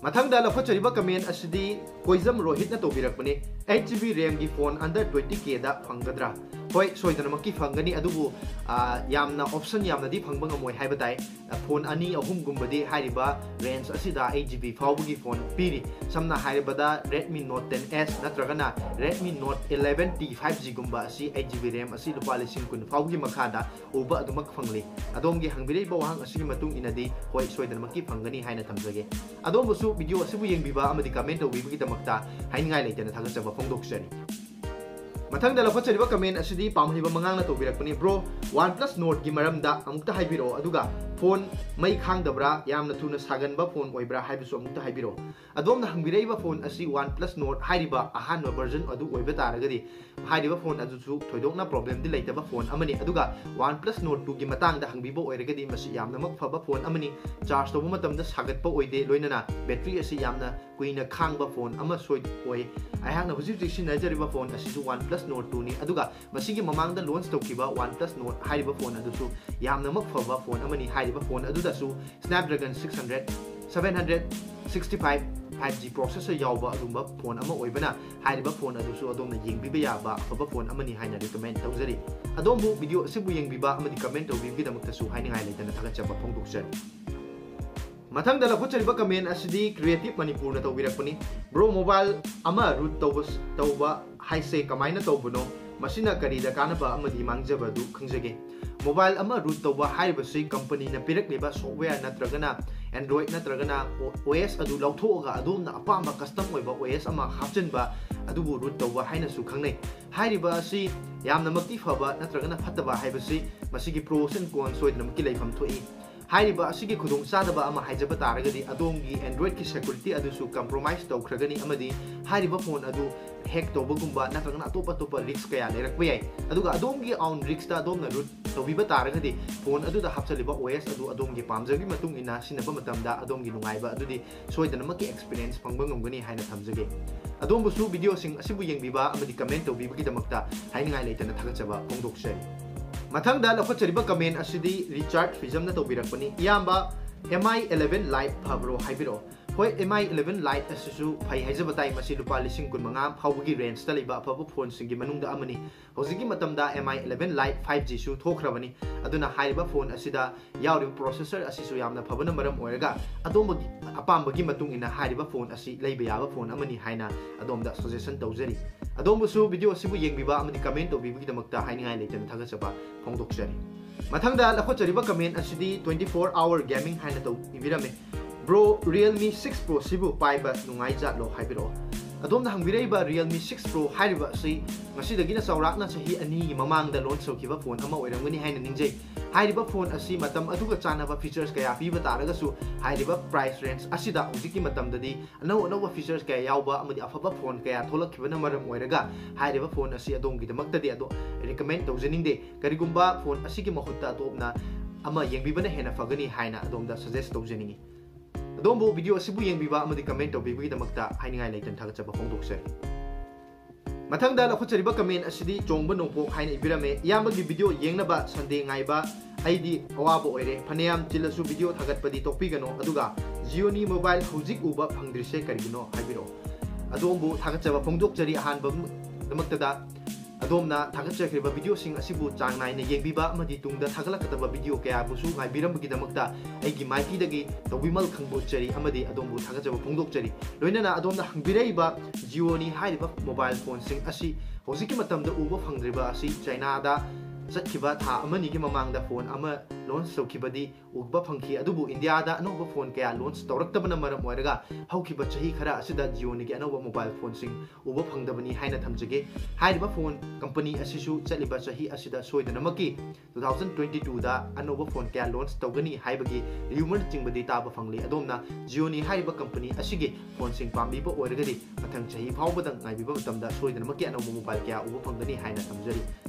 ꯃꯊꯪꯗ ꯂꯧꯈꯠꯆꯔꯤꯕ ꯀꯃꯦꯟ ꯑꯁꯤꯗꯤ ꯀꯣꯏꯖꯝ ꯔꯣꯍꯤꯠꯅ ꯇꯧꯕꯤꯔꯛꯄꯅꯤ꯫ Eight GB RAM ꯒꯤ ꯐꯣꯟ under twenty K ꯗ ꯐꯪꯒꯗ꯭ꯔꯥ? ꯍꯣꯏ, ꯁꯣꯏꯗꯅꯃꯛꯀꯤ ꯐꯪꯒꯅꯤ, ꯑꯗꯨꯕꯨ, ꯑ, ꯌꯥꯝꯅ ꯑꯣꯞꯁꯟ ꯌꯥꯝꯅꯗꯤ ꯐꯪꯕ ꯉꯝꯃꯣꯏ ꯍꯥꯏꯕ ꯇꯥꯏ꯫ ꯑ, ꯐꯣꯟ ꯑꯅꯤ ꯑꯍꯨꯝꯒꯨꯝꯕꯗꯤ ꯍꯥꯏꯔꯤꯕ ꯔꯦꯟꯖ ꯑꯁꯤꯗ eight GB ꯐꯥꯎꯕꯒꯤ ꯐꯣꯟ ꯄꯤꯔꯤ꯫ ꯁꯝꯅ ꯍꯥꯏꯔꯕꯗ Redmi Note ten S ꯅꯠꯇ꯭ꯔꯒꯅ Redmi Note eleven T five G ꯒꯨꯝꯕ ꯑꯁꯤ eight GB RAM ꯑꯁꯤ ꯂꯨꯄꯥ ꯂꯤꯁꯤꯡ ꯀꯨꯟ ꯐꯥꯎꯕꯒꯤ ꯃꯈꯥꯗ ꯎꯕ ꯑꯗꯨꯃꯛ ꯐꯪꯂꯤ꯫ ꯑꯗꯣꯝꯒꯤ ꯍꯪꯕꯤꯔꯛꯏꯕ ꯋꯥꯍꯪ ꯑꯁꯤꯒꯤ ꯃꯇꯨꯡ ꯏꯟꯅꯗꯤ ꯍꯣꯏ, ꯁꯣꯏꯗꯅꯃꯛꯀꯤ ꯐꯪꯒꯅꯤ ꯍꯥꯏꯅ ꯊꯝꯖꯒꯦ꯫ ꯑꯗꯣꯝꯕꯨꯁꯨ ꯚꯤꯗꯤꯑꯣ ꯑꯁꯤꯕꯨ ꯌꯦꯡꯕꯤꯕ ꯑꯃꯗꯤ ꯀꯃꯦꯟ ꯇꯧꯕꯤꯕꯒꯤꯗꯃꯛꯇ ꯍꯥꯏꯅꯤꯡꯉꯥꯏ ꯂꯩꯇꯅ ꯊꯥꯒꯠꯆꯕ ꯐꯣꯡꯗꯣꯛꯆꯔꯤ꯫ ꯃꯊꯪꯗ ꯂꯧꯈꯠꯆꯔꯤꯕ ꯀꯃꯦꯟ ꯑꯁꯤꯗꯤ ꯄꯥꯝꯍꯩꯕ ꯃꯉꯥꯡꯅ ꯇꯧꯕꯤꯔꯛꯄꯅꯤ꯫ "Bro, OnePlus Nord ꯒꯤ ꯃꯔꯝꯗ ꯑꯃꯨꯛꯇ ꯍꯥꯏꯕꯤꯔꯛꯑꯣ, ꯑꯗꯨꯒ ꯐꯣꯟ ꯃꯩ ꯈꯥꯡꯗꯕ꯭ꯔꯥ, ꯌꯥꯝꯅ ꯊꯨꯅ ꯁꯥꯒꯟꯕ ꯐꯣꯟ ꯑꯣꯏꯕ꯭ꯔꯥ ꯍꯥꯏꯕꯁꯨ ꯑꯃꯨꯛꯇ ꯍꯥꯏꯕꯤꯔꯛꯑꯣ꯫ ꯑꯗꯣꯝꯅ ꯍꯪꯕꯤꯔꯛꯏꯕ ꯐꯣꯟ ꯑꯁꯤ OnePlus Nord ꯍꯥꯏꯔꯤꯕ ꯑꯍꯥꯟꯕ version ꯑꯗꯨ ꯑꯣꯏꯕ ꯇꯥꯔꯒꯗꯤ, ꯍꯥꯏꯔꯤꯕ ꯐꯣꯟ ꯑꯗꯨꯁꯨ ꯊꯣꯏꯗꯣꯛꯅ problemꯗꯤ ꯂꯩꯇꯕ ꯐꯣꯟ ꯑꯃꯅꯤ꯫ ꯑꯗꯨꯒ OnePlus Nord twoꯒꯤ ꯃꯇꯥꯡꯗ ꯍꯪꯕꯤꯕ ꯑꯣꯏꯔꯒꯗꯤ, ꯃꯁꯤ ꯌꯥꯝꯅꯃꯛ ꯐꯕ ꯐꯣꯟ ꯑꯃꯅꯤ꯫ Charge ꯇꯧꯕ ꯃꯇꯝꯗ ꯁꯥꯒꯠꯄ ꯑꯣꯏꯗꯦ, ꯂꯣꯏꯅꯅ battery ꯑꯁꯤ ꯌꯥꯝꯅ ꯀꯨꯏꯅ ꯈꯥꯡꯕ ꯐꯣꯟ ꯑꯃ ꯁꯣꯏ ꯑꯣꯏ꯫ ꯑꯩꯍꯥꯛꯅ ꯍꯧꯖꯤꯛ ꯍꯧꯖꯤꯛ ꯁꯤꯖꯤꯟꯅꯖꯔꯤꯕ ꯐꯣꯟ ꯑꯁꯤꯁꯨ OnePlus Nord twoꯅꯤ꯫ ꯑꯗꯨꯒ ꯃꯁꯤꯒꯤ ꯃꯃꯥꯡꯗ launch ꯇꯧꯈꯤꯕ OnePlus Nord ꯍꯥꯏꯔꯤꯕ ꯐꯣꯟ ꯑꯗꯨꯁꯨ ꯌꯥꯝꯅꯃꯛ ꯐꯕ ꯐꯣꯟ ꯑꯃꯅꯤ꯫ ꯍꯥꯏꯔꯤꯕ ꯐꯣꯟ ꯑꯗꯨꯗꯁꯨ Snapdragon six hundred, seven hundred sixty five five G processor ꯌꯥꯎꯕ ꯑꯗꯨꯒꯨꯝꯕ ꯐꯣꯟ ꯑꯃ ꯑꯣꯏꯕꯅ, ꯍꯥꯏꯔꯤꯕ ꯐꯣꯟ ꯑꯗꯨꯁꯨ ꯑꯗꯣꯝꯅ ꯌꯦꯡꯕꯤꯕ ꯌꯥꯕ ꯑꯐꯕ ꯐꯣꯟ ꯑꯃꯅꯤ ꯍꯥꯏꯅ recommend ꯇꯧꯖꯔꯤ꯫ ꯑꯗꯣꯝꯕꯨ video ꯑꯁꯤꯕꯨ ꯌꯦꯡꯕꯤꯕ ꯑꯃꯗꯤ comment ꯇꯧꯕꯤꯕꯒꯤꯗꯃꯛꯇꯁꯨ ꯍꯥꯏꯅꯤꯡꯉꯥꯏ ꯂꯩꯇꯅ ꯊꯥꯒꯠꯆꯕ ꯐꯣꯡꯗꯣꯛꯆꯔꯤ꯫ ꯃꯊꯪꯗ ꯂꯧꯈꯠꯆꯔꯤꯕ comment ꯑꯁꯤꯗꯤ Creative ꯃꯅꯤꯄꯨꯔꯅ ꯇꯧꯕꯤꯔꯛꯄꯅꯤ꯫ Bro, mobile ꯑꯃ root ꯇꯧꯕ, ꯇꯧꯕ ꯍꯥꯏꯁꯦ ꯀꯃꯥꯏꯅ ꯇꯧꯕꯅꯣ? ꯃꯁꯤꯅ ꯀꯔꯤꯗ ꯀꯥꯟꯅꯕ ꯑꯃꯗꯤ ꯃꯥꯡꯖꯕ ꯑꯗꯨ ꯈꯪꯖꯒꯦ꯫ Mobile ꯑꯃ root ꯇꯧꯕ ꯍꯥꯏꯔꯤꯕꯁꯤ companyꯅ ꯄꯤꯔꯛꯂꯤꯕ software ꯅꯠꯇ꯭ꯔꯒꯅ Android ꯅꯠꯇ꯭ꯔꯒꯅ OS ꯑꯗꯨ ꯂꯧꯊꯣꯛꯑꯒ ꯑꯗꯣꯝꯅ ꯑꯄꯥꯝꯕ custom ꯑꯣꯏꯕ OS ꯑꯃ ꯍꯥꯞꯆꯤꯟꯕ ꯑꯗꯨꯕꯨ root ꯇꯧꯕ ꯍꯥꯏꯅꯁꯨ ꯈꯪꯅꯩ꯫ ꯍꯥꯏꯔꯤꯕ ꯑꯁꯤ ꯌꯥꯝꯅꯃꯛꯇꯤ ꯐꯕ ꯅꯠꯇ꯭ꯔꯒꯅ ꯐꯠꯇꯕ ꯍꯥꯏꯕꯁꯤ ꯃꯁꯤꯒꯤ pros and cons ꯁꯣꯏꯗꯅꯃꯛꯀꯤ ꯂꯩꯐꯝ ꯊꯣꯛꯏ꯫ ꯍꯥꯏꯔꯤꯕ ꯑꯁꯤꯒꯤ ꯈꯨꯗꯣꯡꯆꯥꯗꯕ ꯑꯃ ꯍꯥꯏꯖꯕ ꯇꯥꯔꯒꯗꯤ, ꯑꯗꯣꯝꯒꯤ Androidꯀꯤ security ꯑꯗꯨꯁꯨ compromise ꯇꯧꯈ꯭ꯔꯒꯅꯤ ꯑꯃꯗꯤ ꯍꯥꯏꯔꯤꯕ ꯐꯣꯟ ꯑꯗꯨ hack ꯇꯧꯕꯒꯨꯝꯕ ꯅꯠꯇ꯭ꯔꯒꯅ ꯑꯇꯣꯞ ꯑꯇꯣꯞꯄ risk ꯀꯌꯥ ꯂꯩꯔꯛꯄ ꯌꯥꯏ꯫ ꯑꯗꯨꯒ ꯑꯗꯣꯝꯒꯤ own riskꯇ ꯑꯗꯣꯝꯅ root ꯇꯧꯕꯤꯕ ꯇꯥꯔꯒꯗꯤ, ꯐꯣꯟ ꯑꯗꯨꯗ ꯍꯥꯞꯆꯜꯂꯤꯕ OS ꯑꯗꯨ ꯑꯗꯣꯝꯒꯤ ꯄꯥꯝꯖꯕꯒꯤ ꯃꯇꯨꯡ ꯏꯟꯅ ꯁꯤꯖꯤꯟꯅꯕ ꯃꯇꯝꯗ ꯑꯗꯣꯝꯒꯤ ꯅꯨꯡꯉꯥꯏꯕ ꯑꯗꯨꯗꯤ ꯁꯣꯏꯗꯅꯃꯛꯀꯤ experience ꯐꯪꯕ ꯉꯝꯒꯅꯤ ꯍꯥꯏꯅ ꯊꯝꯖꯒꯦ꯫ ꯑꯗꯣꯝꯕꯨꯁꯨ videoꯁꯤꯡ ꯑꯁꯤꯕꯨ ꯌꯦꯡꯕꯤꯕ ꯑꯃꯗꯤ comment ꯇꯧꯕꯤꯕꯒꯤꯗꯃꯛꯇ ꯍꯥꯏꯅꯤꯡꯉꯥꯏ ꯂꯩꯇꯅ ꯊꯥꯒꯠꯆꯕ ꯐꯣꯡꯗꯣꯛꯆꯔꯤ꯫ ꯃꯊꯪꯗ ꯂꯧꯈꯠꯆꯔꯤꯕ comment ꯑꯁꯤꯗꯤ Richard Frismꯅ ꯇꯧꯕꯤꯔꯛꯄꯅꯤ꯫ "ꯏꯌꯥꯝꯕ, MI eleven Lite ꯐꯕ꯭ꯔꯣ?" ꯍꯥꯏꯕꯤꯔꯛꯑꯣ꯫ ꯍꯣꯏ, MI eleven Lite ꯑꯁꯤꯁꯨ ꯐꯩ ꯍꯥꯏꯖꯕ ꯇꯥꯏ꯫ ꯃꯁꯤ ꯂꯨꯄꯥ ꯂꯤꯁꯤꯡ ꯀꯨꯟꯃꯉꯥ ꯐꯥꯎꯕꯒꯤ rangeꯇ ꯂꯩꯕ ꯑꯐꯕ ꯐꯣꯟꯁꯤꯡꯒꯤ ꯃꯅꯨꯡꯗ ꯑꯃꯅꯤ꯫ ꯍꯧꯖꯤꯛꯀꯤ ꯃꯇꯝꯗ MI eleven Lite five Gꯁꯨ ꯊꯣꯛꯈ꯭ꯔꯕꯅꯤ꯫ ꯑꯗꯨꯅ ꯍꯥꯏꯔꯤꯕ ꯐꯣꯟ ꯑꯁꯤꯗ ꯌꯥꯎꯔꯤꯕ processor ꯑꯁꯤꯁꯨ ꯌꯥꯝꯅ ꯐꯕꯅ ꯃꯔꯝ ꯑꯣꯏꯔꯒ, ꯑꯗꯣꯝꯕꯒꯤ ꯑꯄꯥꯝꯕꯒꯤ ꯃꯇꯨꯡ ꯏꯟꯅ ꯍꯥꯏꯔꯤꯕ ꯐꯣꯟ ꯑꯁꯤ ꯂꯩꯕ ꯌꯥꯕ ꯐꯣꯟ ꯑꯃꯅꯤ ꯍꯥꯏꯅ ꯑꯗꯣꯝꯗ suggestion ꯇꯧꯖꯔꯤ꯫ ꯑꯗꯣꯝꯕꯨꯁꯨ video ꯑꯁꯤꯕꯨ ꯌꯦꯡꯕꯤꯕ ꯑꯃꯗꯤ comment ꯇꯧꯕꯤꯕꯒꯤꯗꯃꯛꯇ ꯍꯥꯏꯅꯤꯡꯉꯥꯏ ꯂꯩꯇꯅ ꯊꯥꯒꯠꯆꯕ ꯐꯣꯡꯗꯣꯛꯆꯔꯤ꯫ ꯃꯊꯪꯗ ꯂꯧꯈꯠꯆꯔꯤꯕ comment ꯑꯁꯤꯗꯤ twenty four hour gaming ꯍꯥꯏꯅ ꯇꯧꯕꯤꯔꯝꯃꯤ꯫ "Bro, Realme six Pro ꯁꯤꯕꯨ ꯄꯥꯏꯕ ꯅꯨꯡꯉꯥꯏꯖꯥꯠꯂꯣ?" ꯍꯥꯏꯕꯤꯔꯛꯑꯣ꯫ ꯑꯗꯣꯝꯅ ꯍꯪꯕꯤꯔꯛꯏꯕ Realme six Pro ꯍꯥꯏꯔꯤꯕ ꯑꯁꯤ ꯉꯁꯤꯗꯒꯤꯅ ꯆꯥꯎꯔꯥꯛꯅ ꯆꯍꯤ ꯑꯅꯤꯒꯤ ꯃꯃꯥꯡꯗ launch ꯇꯧꯈꯤꯕ phone ꯑꯃ ꯑꯣꯏꯔꯝꯒꯅꯤ ꯍꯥꯏꯅ ꯅꯤꯡꯖꯩ꯫ ꯍꯥꯏꯔꯤꯕ phone ꯑꯁꯤ ꯃꯇꯝ ꯑꯗꯨꯒ ꯆꯥꯟꯅꯕ features ꯀꯌꯥ ꯄꯤꯕ ꯇꯥꯔꯒꯁꯨ, ꯍꯥꯏꯔꯤꯕ price range ꯑꯁꯤꯗ ꯍꯧꯖꯤꯛꯀꯤ ꯃꯇꯝꯗꯗꯤ ꯑꯅꯧ ꯑꯅꯧꯕ features ꯀꯌꯥ ꯌꯥꯎꯕ ꯑꯃꯗꯤ ꯑꯐꯕ phone ꯀꯌꯥ ꯊꯣꯛꯂꯛꯈꯤꯕꯅ ꯃꯔꯝ ꯑꯣꯏꯔꯒ, ꯍꯥꯏꯔꯤꯕ phone ꯑꯁꯤ ꯑꯗꯣꯝꯒꯤꯗꯃꯛꯇꯗꯤ ꯑꯗꯣ recommend ꯇꯧꯖꯅꯤꯡꯗꯦ꯫ ꯀꯔꯤꯒꯨꯝꯕ phone ꯑꯁꯤꯒꯤ ꯃꯍꯨꯠꯇ ꯑꯗꯣꯝꯅ ꯑꯃ ꯌꯦꯡꯕꯤꯕꯅ ꯍꯦꯟꯅ ꯐꯒꯅꯤ ꯍꯥꯏꯅ ꯑꯗꯣꯝꯗ suggest ꯇꯧꯖꯅꯤꯡꯏ꯫ ꯑꯗꯣꯝꯕꯨ video ꯑꯁꯤꯕꯨ ꯌꯦꯡꯕꯤꯕ ꯑꯃꯗꯤ comment ꯇꯧꯕꯤꯕꯒꯤꯗꯃꯛꯇ ꯍꯥꯏꯅꯤꯡꯉꯥꯏ ꯂꯩꯇꯅ ꯊꯥꯒꯠꯆꯕ ꯐꯣꯡꯗꯣꯛꯆꯔꯤ꯫ ꯃꯊꯪꯗ ꯂꯧꯈꯠꯆꯔꯤꯕ comment ꯑꯁꯤꯗꯤ ꯆꯣꯡꯕ ꯅꯣꯡꯄꯣꯛ ꯍꯥꯏꯅ ꯏꯕꯤꯔꯝꯃꯦ꯫ "ꯏꯌꯥꯝꯕꯒꯤ video ꯌꯦꯡꯅꯕ Sunday ꯉꯥꯏꯕ ꯑꯩꯗꯤ ꯑꯋꯥꯕ ꯑꯣꯏꯔꯦ꯫ ꯐꯅꯌꯥꯝ ꯆꯤꯜꯂꯁꯨ video ꯊꯥꯒꯠꯄꯗꯤ ꯇꯣꯛꯄꯤꯒꯅꯣ, ꯑꯗꯨꯒ Jio ꯅꯤ mobile ꯍꯧꯖꯤꯛ ꯎꯕ ꯐꯪꯗ꯭ꯔꯤꯁꯦ ꯀꯔꯤꯒꯤꯅꯣ ꯍꯥꯏꯕꯤꯔꯛꯑꯣ?" ꯑꯗꯣꯝꯕꯨ ꯊꯥꯒꯠꯆꯕ ꯐꯣꯡꯗꯣꯛꯆꯔꯤ꯫ ꯑꯍꯥꯟꯕꯃꯛꯇꯗ ꯑꯗꯣꯝꯅ ꯊꯥꯒꯠꯆꯈ꯭ꯔꯤꯕ video ꯁꯤꯡ ꯑꯁꯤꯕꯨ ꯆꯥꯡ ꯅꯥꯏꯅ ꯌꯦꯡꯕꯤꯕ ꯑꯃꯗꯤ ꯇꯨꯡꯗ ꯊꯥꯒꯠꯂꯛꯀꯗꯕ video ꯀꯌꯥꯕꯨꯁꯨ ꯉꯥꯏꯕꯤꯔꯝꯕꯒꯤꯗꯃꯛꯇ ꯑꯩꯒꯤ ꯃꯥꯏꯀꯩꯗꯒꯤ ꯇꯧꯕꯤꯃꯜ ꯈꯪꯗꯣꯛꯆꯔꯤ ꯑꯃꯗꯤ ꯑꯗꯣꯝꯕꯨ ꯊꯥꯒꯠꯆꯕ ꯐꯣꯡꯗꯣꯛꯆꯔꯤ꯫ ꯂꯣꯏꯅꯅ ꯑꯗꯣꯝꯅ ꯍꯪꯕꯤꯔꯛꯏꯕ Jio ꯅꯤ ꯍꯥꯏꯔꯤꯕ mobile phone ꯁꯤꯡ ꯑꯁꯤ ꯍꯧꯖꯤꯛꯀꯤ ꯃꯇꯝꯗ ꯎꯕ ꯐꯪꯗ꯭ꯔꯤꯕ ꯑꯁꯤ China ꯗ ꯆꯠꯈꯤꯕ ꯊꯥ ꯑꯃꯅꯤꯒꯤ ꯃꯃꯥꯡꯗ phone ꯑꯃ launch ꯇꯧꯈꯤꯕꯗꯤ ꯎꯕ ꯐꯪꯈꯤ, ꯑꯗꯨꯕꯨ India ꯗ ꯑꯅꯧꯕ phone ꯀꯌꯥ launch ꯇꯧꯔꯛꯇꯕꯅ ꯃꯔꯝ ꯑꯣꯏꯔꯒ ꯍꯧꯈꯤꯕ ꯆꯍꯤ ꯈꯔ ꯑꯁꯤꯗ Jio ꯅꯤꯒꯤ ꯑꯅꯧꯕ mobile phone ꯁꯤꯡ ꯎꯕ ꯐꯪꯗꯕꯅꯤ ꯍꯥꯏꯅ ꯊꯝꯖꯒꯦ꯫ ꯍꯥꯏꯔꯤꯕ phone company ꯑꯁꯤꯁꯨ ꯆꯠꯂꯤꯕ ꯆꯍꯤ ꯑꯁꯤꯗ ꯁꯣꯏꯗꯅꯃꯛꯀꯤ two thousand twenty two ꯗ ꯑꯅꯧꯕ phone ꯀꯌꯥ launch ꯇꯧꯒꯅꯤ ꯍꯥꯏꯕꯒꯤ rumour ꯅꯆꯤꯡꯕꯗꯤ ꯇꯥꯕ ꯐꯪꯂꯤ꯫ ꯑꯗꯣꯝꯅ Jio ꯅꯤ ꯍꯥꯏꯔꯤꯕ company ꯑꯁꯤꯒꯤ phone ꯁꯤꯡ ꯄꯥꯝꯕꯤꯕ ꯑꯣꯏꯔꯒꯗꯤ ꯃꯊꯪ ꯆꯍꯤ ꯐꯥꯎꯕꯗ ꯉꯥꯏꯕꯤꯕ ꯃꯇꯝꯗ ꯁꯣꯏꯗꯅꯃꯛꯀꯤ ꯑꯅꯧꯕ mobile ꯀꯌꯥ ꯎꯕ ꯐꯪꯒꯅꯤ ꯍꯥꯏꯅ ꯊꯝꯖꯔꯤ꯫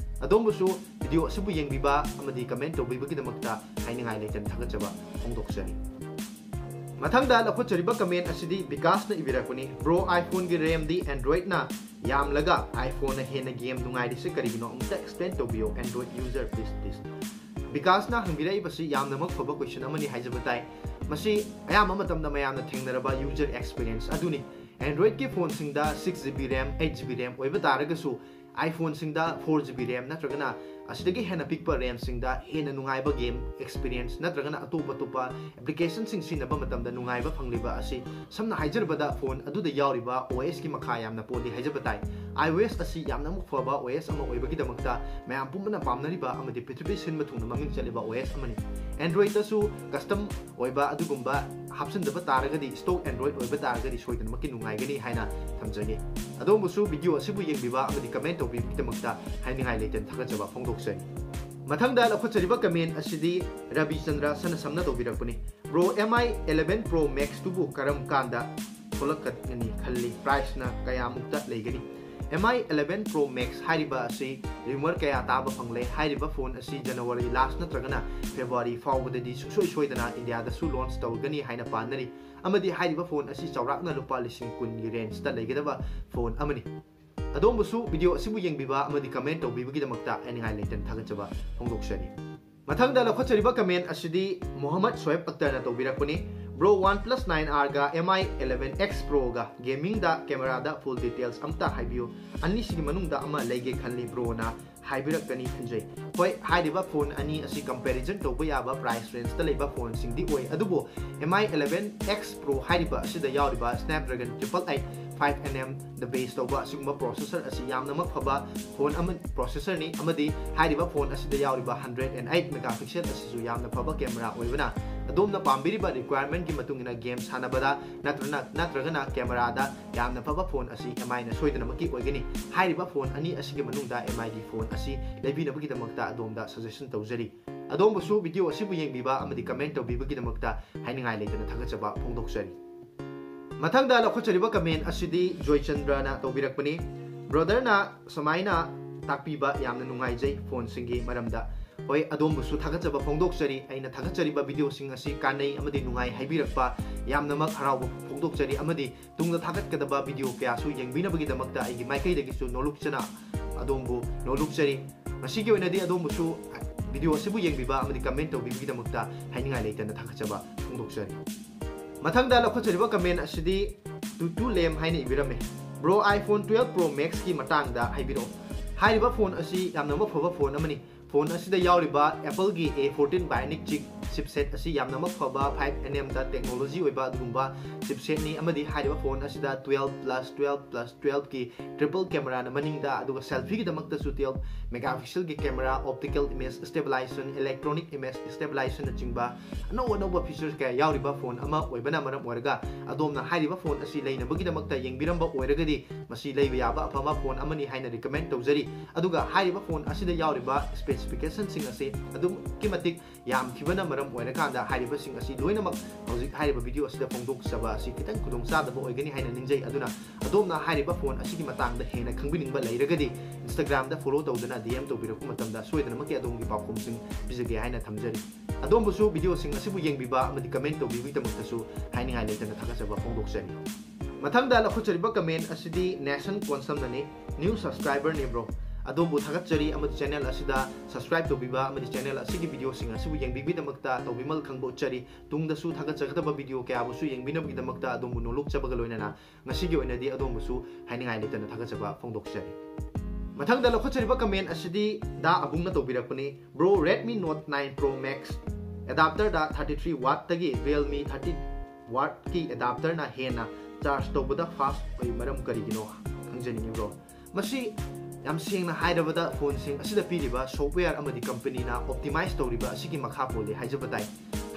ꯑꯗꯣꯝꯕꯨꯁꯨ video ꯑꯁꯤꯕꯨ ꯌꯦꯡꯕꯤꯕ ꯑꯃꯗꯤ comment ꯇꯧꯕꯤꯕꯒꯤꯗꯃꯛꯇ ꯍꯥꯏꯅꯤꯡꯉꯥꯏ ꯂꯩꯇꯅ ꯊꯥꯒꯠꯆꯕ ꯐꯣꯡꯗꯣꯛꯆꯔꯤ꯫ ꯃꯊꯪꯗ ꯂꯧꯈꯠꯆꯔꯤꯕ comment ꯑꯁꯤꯗꯤ ꯕꯤꯀꯥꯁꯅ ꯏꯕꯤꯔꯛꯄꯅꯤ꯫ "Bro, iPhone ꯒꯤ RAM ꯗꯤ Android ꯅ ꯌꯥꯝꯂꯒ iPhone ꯅ ꯍꯦꯟꯅ game ꯅꯨꯡꯉꯥꯏꯔꯤꯁꯦ ꯀꯔꯤꯒꯤꯅꯣ? ꯑꯃꯨꯛꯇ explain ꯇꯧꯕꯤꯌꯣ, Android user, please, please." ꯕꯤꯀꯥꯁꯅ ꯍꯪꯕꯤꯔꯛꯏꯕꯁꯤ ꯌꯥꯝꯅꯃꯛ ꯐꯕ question ꯑꯃꯅꯤ ꯍꯥꯏꯖꯕ ꯇꯥꯏ꯫ ꯃꯁꯤ ꯑꯌꯥꯝꯕ ꯃꯇꯝꯗ ꯃꯌꯥꯝꯅ ꯊꯦꯡꯅꯔꯕ user experience ꯑꯗꯨꯅꯤ꯫ Android ꯀꯤ phone ꯁꯤꯡꯗ six GB RAM, eight GB RAM ꯑꯣꯏꯕ ꯇꯥꯔꯒꯁꯨ, iPhone ꯁꯤꯡꯗ four GB RAM ꯅꯠꯇ꯭ꯔꯒꯅ ꯑꯁꯤꯗꯒꯤ ꯍꯦꯟꯅ ꯄꯤꯛꯄ RAM ꯁꯤꯡꯗ ꯍꯦꯟꯅ ꯅꯨꯡꯉꯥꯏꯕ game experience ꯅꯠꯇ꯭ꯔꯒꯅ ꯑꯇꯣꯞ ꯑꯇꯣꯞꯄ application ꯁꯤꯡ ꯁꯤꯖꯤꯟꯅꯕ ꯃꯇꯝꯗ ꯅꯨꯡꯉꯥꯏꯕ ꯐꯪꯂꯤꯕ ꯑꯁꯤ, ꯁꯝꯅ ꯍꯥꯏꯖꯔꯕꯗ, phone ꯑꯗꯨꯗ ꯌꯥꯎꯔꯤꯕ OS ꯀꯤ ꯃꯈꯥ ꯌꯥꯝꯅ ꯄꯣꯜꯂꯤ ꯍꯥꯏꯖꯕ ꯇꯥꯏ꯫ iOS ꯑꯁꯤ ꯌꯥꯝꯅꯃꯛ ꯐꯕ OS ꯑꯃ ꯑꯣꯏꯕꯒꯤꯗꯃꯛꯇ ꯃꯌꯥꯝ ꯄꯨꯝꯕꯅ ꯄꯥꯝꯅꯔꯤꯕ ꯑꯃꯗꯤ ꯄ꯭ꯔꯤꯊꯤꯕꯤ ꯁꯤꯟꯕ ꯊꯨꯡꯅ ꯃꯃꯤꯡ ꯆꯠꯂꯤꯕ OS ꯑꯃꯅꯤ꯫ Android ꯇꯁꯨ custom ꯑꯣꯏꯕ ꯑꯗꯨꯒꯨꯝꯕ ꯍꯥꯞꯆꯤꯟꯗꯕ ꯇꯥꯔꯒꯗꯤ, stock Android ꯑꯣꯏꯕ ꯇꯥꯔꯒꯗꯤ ꯁꯣꯏꯗꯅꯃꯛꯀꯤ ꯅꯨꯡꯉꯥꯏꯒꯅꯤ ꯍꯥꯏꯅ ꯊꯝꯖꯒꯦ꯫ ꯑꯗꯣꯝꯕꯨꯁꯨ video ꯑꯁꯤꯕꯨ ꯌꯦꯡꯕꯤꯕ ꯑꯃꯗꯤ comment ꯇꯧꯕꯤꯕꯒꯤꯗꯃꯛꯇ ꯍꯥꯏꯅꯤꯡꯉꯥꯏ ꯂꯩꯇꯅ ꯊꯥꯒꯠꯆꯕ ꯐꯣꯡꯗꯣꯛꯆꯔꯤ꯫ ꯃꯊꯪꯗ ꯂꯧꯈꯠꯆꯔꯤꯕ comment ꯑꯁꯤꯗꯤ ꯔꯕꯤꯆꯟꯗ꯭ꯔ ꯁꯅꯁꯝꯅ ꯇꯧꯕꯤꯔꯛꯄꯅꯤ꯫ Bro, M I eleven Pro Max ꯇꯨꯕꯨ ꯀꯔꯝ ꯀꯥꯟꯗ ꯊꯣꯛꯂꯛꯀꯅꯤ ꯈꯜꯂꯤ? Price ꯅ ꯀꯌꯥꯃꯨꯛꯇ ꯂꯩꯒꯅꯤ? M I eleven Pro Max ꯍꯥꯏꯔꯤꯕ ꯑꯁꯤ rumor ꯀꯌꯥ ꯇꯥꯕ ꯐꯪꯂꯦ꯫ ꯍꯥꯏꯔꯤꯕ phone ꯑꯁꯤ January last ꯅꯠꯇ꯭ꯔꯒꯅ February ꯐꯥꯎꯕꯗꯗꯤ ꯁꯨꯡꯁꯣꯏ ꯁꯣꯏꯗꯅ ꯏꯟꯗꯤꯌꯥꯗꯁꯨ launch ꯇꯧꯒꯅꯤ ꯍꯥꯏꯅ ꯄꯥꯅꯔꯤ꯫ ꯑꯃꯗꯤ ꯍꯥꯏꯔꯤꯕ phone ꯑꯁꯤ ꯆꯥꯎꯔꯥꯛꯅ ꯂꯨꯄꯥ ꯂꯤꯁꯤꯡ ꯀꯨꯟꯒꯤ range ꯇ ꯂꯩꯒꯗꯕ phone ꯑꯃꯅꯤ꯫ ꯑꯗꯣꯝꯕꯨꯁꯨ video ꯑꯁꯤꯕꯨ ꯌꯦꯡꯕꯤꯕ ꯑꯃꯗꯤ comment ꯇꯧꯕꯤꯕꯒꯤꯗꯃꯛꯇ ꯍꯥꯏꯅꯤꯡꯉꯥꯏ ꯂꯩꯇꯅ ꯊꯥꯒꯠꯆꯕ ꯐꯣꯡꯗꯣꯛꯆꯔꯤ꯫ ꯃꯊꯪꯗ ꯂꯧꯈꯠꯆꯔꯤꯕ comment ꯑꯁꯤꯗꯤ Mohammad ꯁꯣꯑꯦꯕ ꯑꯛꯇꯔꯅ ꯇꯧꯕꯤꯔꯛꯄꯅꯤ꯫ Bro, OnePlus Nine R ꯒ M I eleven X Pro ꯒ gaming ꯗ camera ꯗ full details ꯑꯝꯇ ꯍꯥꯏꯕꯤꯌꯨ꯫ ꯑꯅꯤꯁꯤꯒꯤ ꯃꯅꯨꯡꯗ ꯑꯃ ꯂꯩꯒꯦ ꯈꯜꯂꯤ, bro ꯅ ꯍꯥꯏꯕꯤꯔꯛꯀꯅꯤ ꯈꯟꯖꯩ꯫ ꯍꯣꯏ, ꯍꯥꯏꯔꯤꯕ phone ꯑꯅꯤ ꯑꯁꯤ comparison ꯇꯧꯕ ꯌꯥꯕ price range ꯇ ꯂꯩꯕ phone ꯁꯤꯡꯗꯤ ꯑꯣꯏ, ꯑꯗꯨꯕꯨ M I eleven X Pro ꯍꯥꯏꯔꯤꯕ ꯑꯁꯤꯗ ꯌꯥꯎꯔꯤꯕ Snapdragon triple eight five N M ꯗ base ꯇꯧꯕ ꯑꯁꯤꯒꯨꯝꯕ processor ꯑꯁꯤ ꯌꯥꯝꯅꯃꯛ ꯐꯕ phone ꯑꯃ, processor ꯅꯤ, ꯑꯃꯗꯤ ꯍꯥꯏꯔꯤꯕ phone ꯑꯁꯤꯗ ꯌꯥꯎꯔꯤꯕ hundred and eight megapixel ꯑꯁꯤꯁꯨ ꯌꯥꯝꯅ ꯐꯕ camera ꯑꯣꯏꯕꯅ, ꯑꯗꯣꯝꯅ ꯄꯥꯝꯕꯤꯔꯤꯕ requirement ꯀꯤ ꯃꯇꯨꯡ ꯏꯟꯅ game ꯁꯥꯟꯅꯕꯗ ꯅꯠꯇ꯭ꯔꯅ, ꯅꯠꯇ꯭ꯔꯒꯅ camera ꯗ ꯌꯥꯝꯅ ꯐꯕ phone ꯑꯁꯤ M I ꯅ ꯁꯣꯏꯗꯅꯃꯛꯀꯤ ꯑꯣꯏꯒꯅꯤ꯫ ꯍꯥꯏꯔꯤꯕ phone ꯑꯅꯤ ꯑꯁꯤꯒꯤ ꯃꯅꯨꯡꯗ M I ꯒꯤ phone ꯑꯁꯤ ꯂꯩꯕꯤꯅꯕꯒꯤꯗꯃꯛꯇ ꯑꯗꯣꯝꯗ suggestion ꯇꯧꯖꯔꯤ꯫ ꯑꯗꯣꯝꯕꯨꯁꯨ video ꯑꯁꯤꯕꯨ ꯌꯦꯡꯕꯤꯕ ꯑꯃꯗꯤ comment ꯇꯧꯕꯤꯕꯒꯤꯗꯃꯛꯇ ꯍꯥꯏꯅꯤꯡꯉꯥꯏ ꯂꯩꯇꯅ ꯊꯥꯒꯠꯆꯕ ꯐꯣꯡꯗꯣꯛꯆꯔꯤ꯫ ꯃꯊꯪꯗ ꯂꯧꯈꯠꯆꯔꯤꯕ comment ꯑꯁꯤꯗꯤ ꯖꯣꯏꯆꯟꯗ꯭ꯔꯅ ꯇꯧꯕꯤꯔꯛꯄꯅꯤ꯫ Brother ꯅ ꯁꯨꯃꯥꯏꯅ ꯇꯥꯛꯄꯤꯕ ꯌꯥꯝꯅ ꯅꯨꯡꯉꯥꯏꯖꯩ phone ꯁꯤꯡꯒꯤ ꯃꯔꯝꯗ꯫ ꯍꯣꯏ, ꯑꯗꯣꯝꯕꯨꯁꯨ ꯊꯥꯒꯠꯆꯕ ꯐꯣꯡꯗꯣꯛꯆꯔꯤ꯫ ꯑꯩꯅ ꯊꯥꯒꯠꯆꯔꯤꯕ video ꯁꯤꯡ ꯑꯁꯤ ꯀꯥꯟꯅꯩ ꯑꯃꯗꯤ ꯅꯨꯡꯉꯥꯏ ꯍꯥꯏꯕꯤꯔꯛꯄ ꯌꯥꯝꯅꯃꯛ ꯍꯔꯥꯎꯕ ꯐꯣꯡꯗꯣꯛꯆꯔꯤ, ꯑꯃꯗꯤ ꯇꯨꯡꯗ ꯊꯥꯒꯠꯀꯗꯕ video ꯀꯌꯥꯁꯨ ꯌꯦꯡꯕꯤꯅꯕꯒꯤꯗꯃꯛꯇ ꯑꯩꯒꯤ ꯃꯥꯏꯀꯩꯗꯒꯤꯁꯨ ꯅꯣꯂꯨꯛꯆꯅ ꯑꯗꯣꯝꯕꯨ ꯅꯣꯂꯨꯛꯆꯔꯤ꯫ ꯉꯁꯤꯒꯤ ꯑꯣꯏꯅꯗꯤ ꯑꯗꯣꯝꯕꯨꯁꯨ video ꯑꯁꯤꯕꯨ ꯌꯦꯡꯕꯤꯕ ꯑꯃꯗꯤ comment ꯇꯧꯕꯤꯕꯒꯤꯗꯃꯛꯇ ꯍꯥꯏꯅꯤꯡꯉꯥꯏ ꯂꯩꯇꯅ ꯊꯥꯒꯠꯆꯕ ꯐꯣꯡꯗꯣꯛꯆꯔꯤ꯫ ꯃꯊꯪꯗ ꯂꯧꯈꯠꯆꯔꯤꯕ comment ꯑꯁꯤꯗꯤ ꯇꯨꯇꯨ ꯂꯦꯝ ꯍꯥꯏꯅ ꯏꯕꯤꯔꯝꯃꯤ꯫ Bro, iPhone twelve Pro Max ꯀꯤ ꯃꯇꯥꯡꯗ ꯍꯥꯏꯕꯤꯔꯛꯑꯣ꯫ ꯍꯥꯏꯔꯤꯕ phone ꯑꯁꯤ ꯌꯥꯝꯅꯃꯛ ꯐꯕ phone ꯑꯃꯅꯤ꯫ Phone ꯑꯁꯤꯗ ꯌꯥꯎꯔꯤꯕ Appleꯒꯤ A fourteen Bionic Chip chipset ꯑꯁꯤ ꯌꯥꯝꯅꯃꯛ ꯐꯕ five nanometer technology ꯑꯣꯏꯕ ꯑꯗꯨꯒꯨꯝꯕ chipsetꯅꯤ, ꯑꯃꯗꯤ ꯍꯥꯏꯔꯤꯕ phone ꯑꯁꯤꯗ twelve plus twelve plus twelveꯀꯤ triple cameraꯅ ꯃꯅꯤꯡꯗ, ꯑꯗꯨꯒ selfieꯒꯤꯗꯃꯛꯇꯁꯨ twelve megapixelꯒꯤ camera, optical image stabilization, electronic image stabilizationꯅꯆꯤꯡꯕ ꯑꯅꯧ ꯑꯅꯧꯕ features ꯀꯌꯥ ꯌꯥꯎꯔꯤꯕ phone ꯑꯃ ꯑꯣꯏꯕꯅ ꯃꯔꯝ ꯑꯣꯏꯔꯒ, ꯑꯗꯣꯝꯅ ꯍꯥꯏꯔꯤꯕ phone ꯑꯁꯤ ꯂꯩꯅꯕꯒꯤꯗꯃꯛꯇ ꯌꯦꯡꯕꯤꯔꯝꯕ ꯑꯣꯏꯔꯒꯗꯤ, ꯃꯁꯤ ꯂꯩꯕ ꯌꯥꯕ ꯑꯐꯕ phone ꯑꯃꯅꯤ ꯍꯥꯏꯅ recommend ꯇꯧꯖꯔꯤ꯫ ꯑꯗꯨꯒ ꯍꯥꯏꯔꯤꯕ phone ꯑꯁꯤꯗ ꯌꯥꯎꯔꯤꯕ specificationꯁꯤꯡ ꯑꯁꯤ ꯑꯗꯨꯛꯀꯤ ꯃꯇꯤꯛ ꯌꯥꯝꯈꯤꯕꯅ ꯃꯔꯝ ꯑꯣꯏꯔꯀꯥꯟꯗ, ꯍꯥꯏꯔꯤꯕꯁꯤꯡ ꯑꯁꯤ ꯂꯣꯏꯅꯃꯛ ꯍꯧꯖꯤꯛ ꯍꯥꯏꯔꯤꯕ video ꯑꯁꯤꯗ ꯐꯣꯡꯗꯣꯛꯆꯕ ꯑꯁꯤ ꯈꯤꯇꯪ ꯈꯨꯗꯣꯡꯆꯥꯗꯕ ꯑꯣꯏꯒꯅꯤ ꯍꯥꯏꯅ ꯅꯤꯡꯖꯩ꯫ ꯑꯗꯨꯅ ꯑꯗꯣꯝꯅ ꯍꯥꯏꯔꯤꯕ phone ꯑꯁꯤꯒꯤ ꯃꯇꯥꯡꯗ ꯍꯦꯟꯅ ꯈꯪꯕꯤꯅꯤꯡꯕ ꯂꯩꯔꯒꯗꯤ, Instagramꯗ follow ꯇꯧꯗꯨꯅ D M ꯇꯧꯕꯤꯔꯛꯄ ꯃꯇꯝꯗ ꯁꯣꯏꯗꯅꯃꯛꯀꯤ ꯑꯗꯣꯝꯒꯤ ꯄꯥꯎꯈꯨꯝꯁꯤꯡ ꯄꯤꯖꯒꯦ ꯍꯥꯏꯅ ꯊꯝꯖꯔꯤ꯫ ꯑꯗꯣꯝꯕꯨꯁꯨ videoꯁꯤꯡ ꯑꯁꯤꯕꯨ ꯌꯦꯡꯕꯤꯕ ꯑꯃꯗꯤ comment ꯇꯧꯕꯤꯕꯒꯤꯗꯃꯛꯇꯁꯨ ꯍꯥꯏꯅꯤꯡꯉꯥꯏ ꯂꯩꯇꯅ ꯊꯥꯒꯠꯆꯕ ꯐꯣꯡꯗꯣꯛꯆꯔꯤ꯫ ꯃꯊꯪꯗ ꯂꯧꯈꯠꯆꯔꯤꯕ comment ꯑꯁꯤꯗꯤ Nation ꯀꯣꯟꯁꯝꯅꯅꯤ꯫ New subscriberꯅꯤ bro꯫ ꯑꯗꯣꯝꯕꯨ ꯊꯥꯒꯠꯆꯔꯤ ꯑꯃꯗꯤ channel ꯑꯁꯤꯗ subscribe ꯇꯧꯕꯤꯕ ꯑꯃꯗꯤ channel ꯑꯁꯤꯒꯤ videoꯁꯤꯡ ꯑꯁꯤꯕꯨ ꯌꯦꯡꯕꯤꯕꯒꯤꯗꯃꯛꯇ ꯇꯧꯕꯤꯃꯜ ꯈꯪꯕ ꯎꯠꯆꯔꯤ꯫ ꯇꯨꯡꯗꯁꯨ ꯊꯥꯒꯠꯆꯒꯗꯕ video ꯀꯌꯥꯕꯨꯁꯨ ꯌꯦꯡꯕꯤꯅꯕꯒꯤꯗꯃꯛꯇ ꯑꯗꯣꯝꯕꯨ ꯅꯣꯂꯨꯛꯆꯕꯒ ꯂꯣꯏꯅꯅ ꯉꯁꯤꯒꯤ ꯑꯣꯏꯅꯗꯤ ꯑꯗꯣꯝꯕꯨꯁꯨ ꯍꯥꯏꯅꯤꯡꯉꯥꯏ ꯂꯩꯇꯅ ꯊꯥꯒꯠꯆꯕ ꯐꯣꯡꯗꯣꯛꯆꯔꯤ꯫ ꯃꯊꯪꯗ ꯂꯧꯈꯠꯆꯔꯤꯕ comment ꯑꯁꯤꯗꯤ ꯗꯥ ꯑꯕꯨꯡꯅ ꯇꯧꯕꯤꯔꯛꯄꯅꯤ꯫ Bro, Redmi Note nine Pro Max adapterꯗ thirty three wattꯇꯒꯤ Realme thirty wattꯀꯤ adapterꯅ ꯍꯦꯟꯅ charge ꯇꯧꯕꯗ fast ꯑꯣꯏ ꯃꯔꯝ ꯀꯔꯤꯒꯤꯅꯣ ꯈꯪꯖꯅꯤꯡꯉꯤ bro꯫ ꯃꯁꯤ ꯌꯥꯝ ꯁꯦꯡꯅ ꯍꯥꯏꯔꯕꯗ phoneꯁꯤꯡ ꯑꯁꯤꯗ ꯄꯤꯔꯤꯕ software ꯑꯃꯗꯤ companyꯅ optimize ꯇꯧꯔꯤꯕ ꯑꯁꯤꯒꯤ ꯃꯈꯥ ꯄꯣꯜꯂꯤ ꯍꯥꯏꯖꯕ ꯇꯥꯏ꯫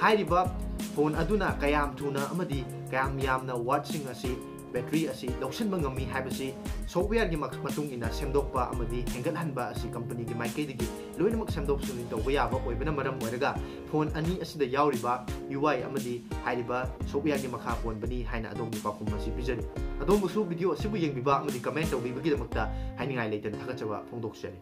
ꯍꯥꯏꯔꯤꯕ phone ꯑꯗꯨꯅ ꯀꯌꯥꯝ ꯊꯨꯅ ꯑꯃꯗꯤ ꯀꯌꯥꯝ ꯌꯥꯝꯅ wattꯁꯤꯡ ꯑꯁꯤ, battery ꯑꯁꯤ ꯂꯧꯁꯤꯟꯕ ꯉꯝꯃꯤ ꯍꯥꯏꯕꯁꯤ softwareꯒꯤ ꯃ-, ꯃꯇꯨꯡ ꯏꯟꯅ ꯁꯦꯝꯗꯣꯛꯄ ꯑꯃꯗꯤ ꯍꯦꯟꯒꯠꯍꯟꯕ ꯑꯁꯤ companyꯒꯤ ꯃꯥꯏꯀꯩꯗꯒꯤ ꯂꯣꯏꯅꯃꯛ ꯁꯦꯝꯗꯣꯛ ꯁꯦꯝꯖꯤꯟ ꯇꯧꯕ ꯌꯥꯕ ꯑꯣꯏꯕꯅ ꯃꯔꯝ ꯑꯣꯏꯔꯒ phone ꯑꯅꯤ ꯑꯁꯤꯗ ꯌꯥꯎꯔꯤꯕ U I ꯑꯃꯗꯤ ꯍꯥꯏꯔꯤꯕ softwareꯒꯤ ꯃꯈꯥ ꯄꯣꯟꯕꯅꯤ ꯍꯥꯏꯅ ꯑꯗꯣꯝꯒꯤ ꯄꯥꯎꯈꯨꯝ ꯑꯁꯤ ꯄꯤꯖꯔꯤ꯫ ꯑꯗꯣꯝꯕꯨꯁꯨ video ꯑꯁꯤꯕꯨ ꯌꯦꯡꯕꯤꯕ ꯑꯃꯗꯤ comment ꯇꯧꯕꯤꯕꯒꯤꯗꯃꯛꯇ ꯍꯥꯏꯅꯤꯡꯉꯥꯏ ꯂꯩꯇꯅ ꯊꯥꯒꯠꯆꯕ ꯐꯣꯡꯗꯣꯛꯆꯔꯤ꯫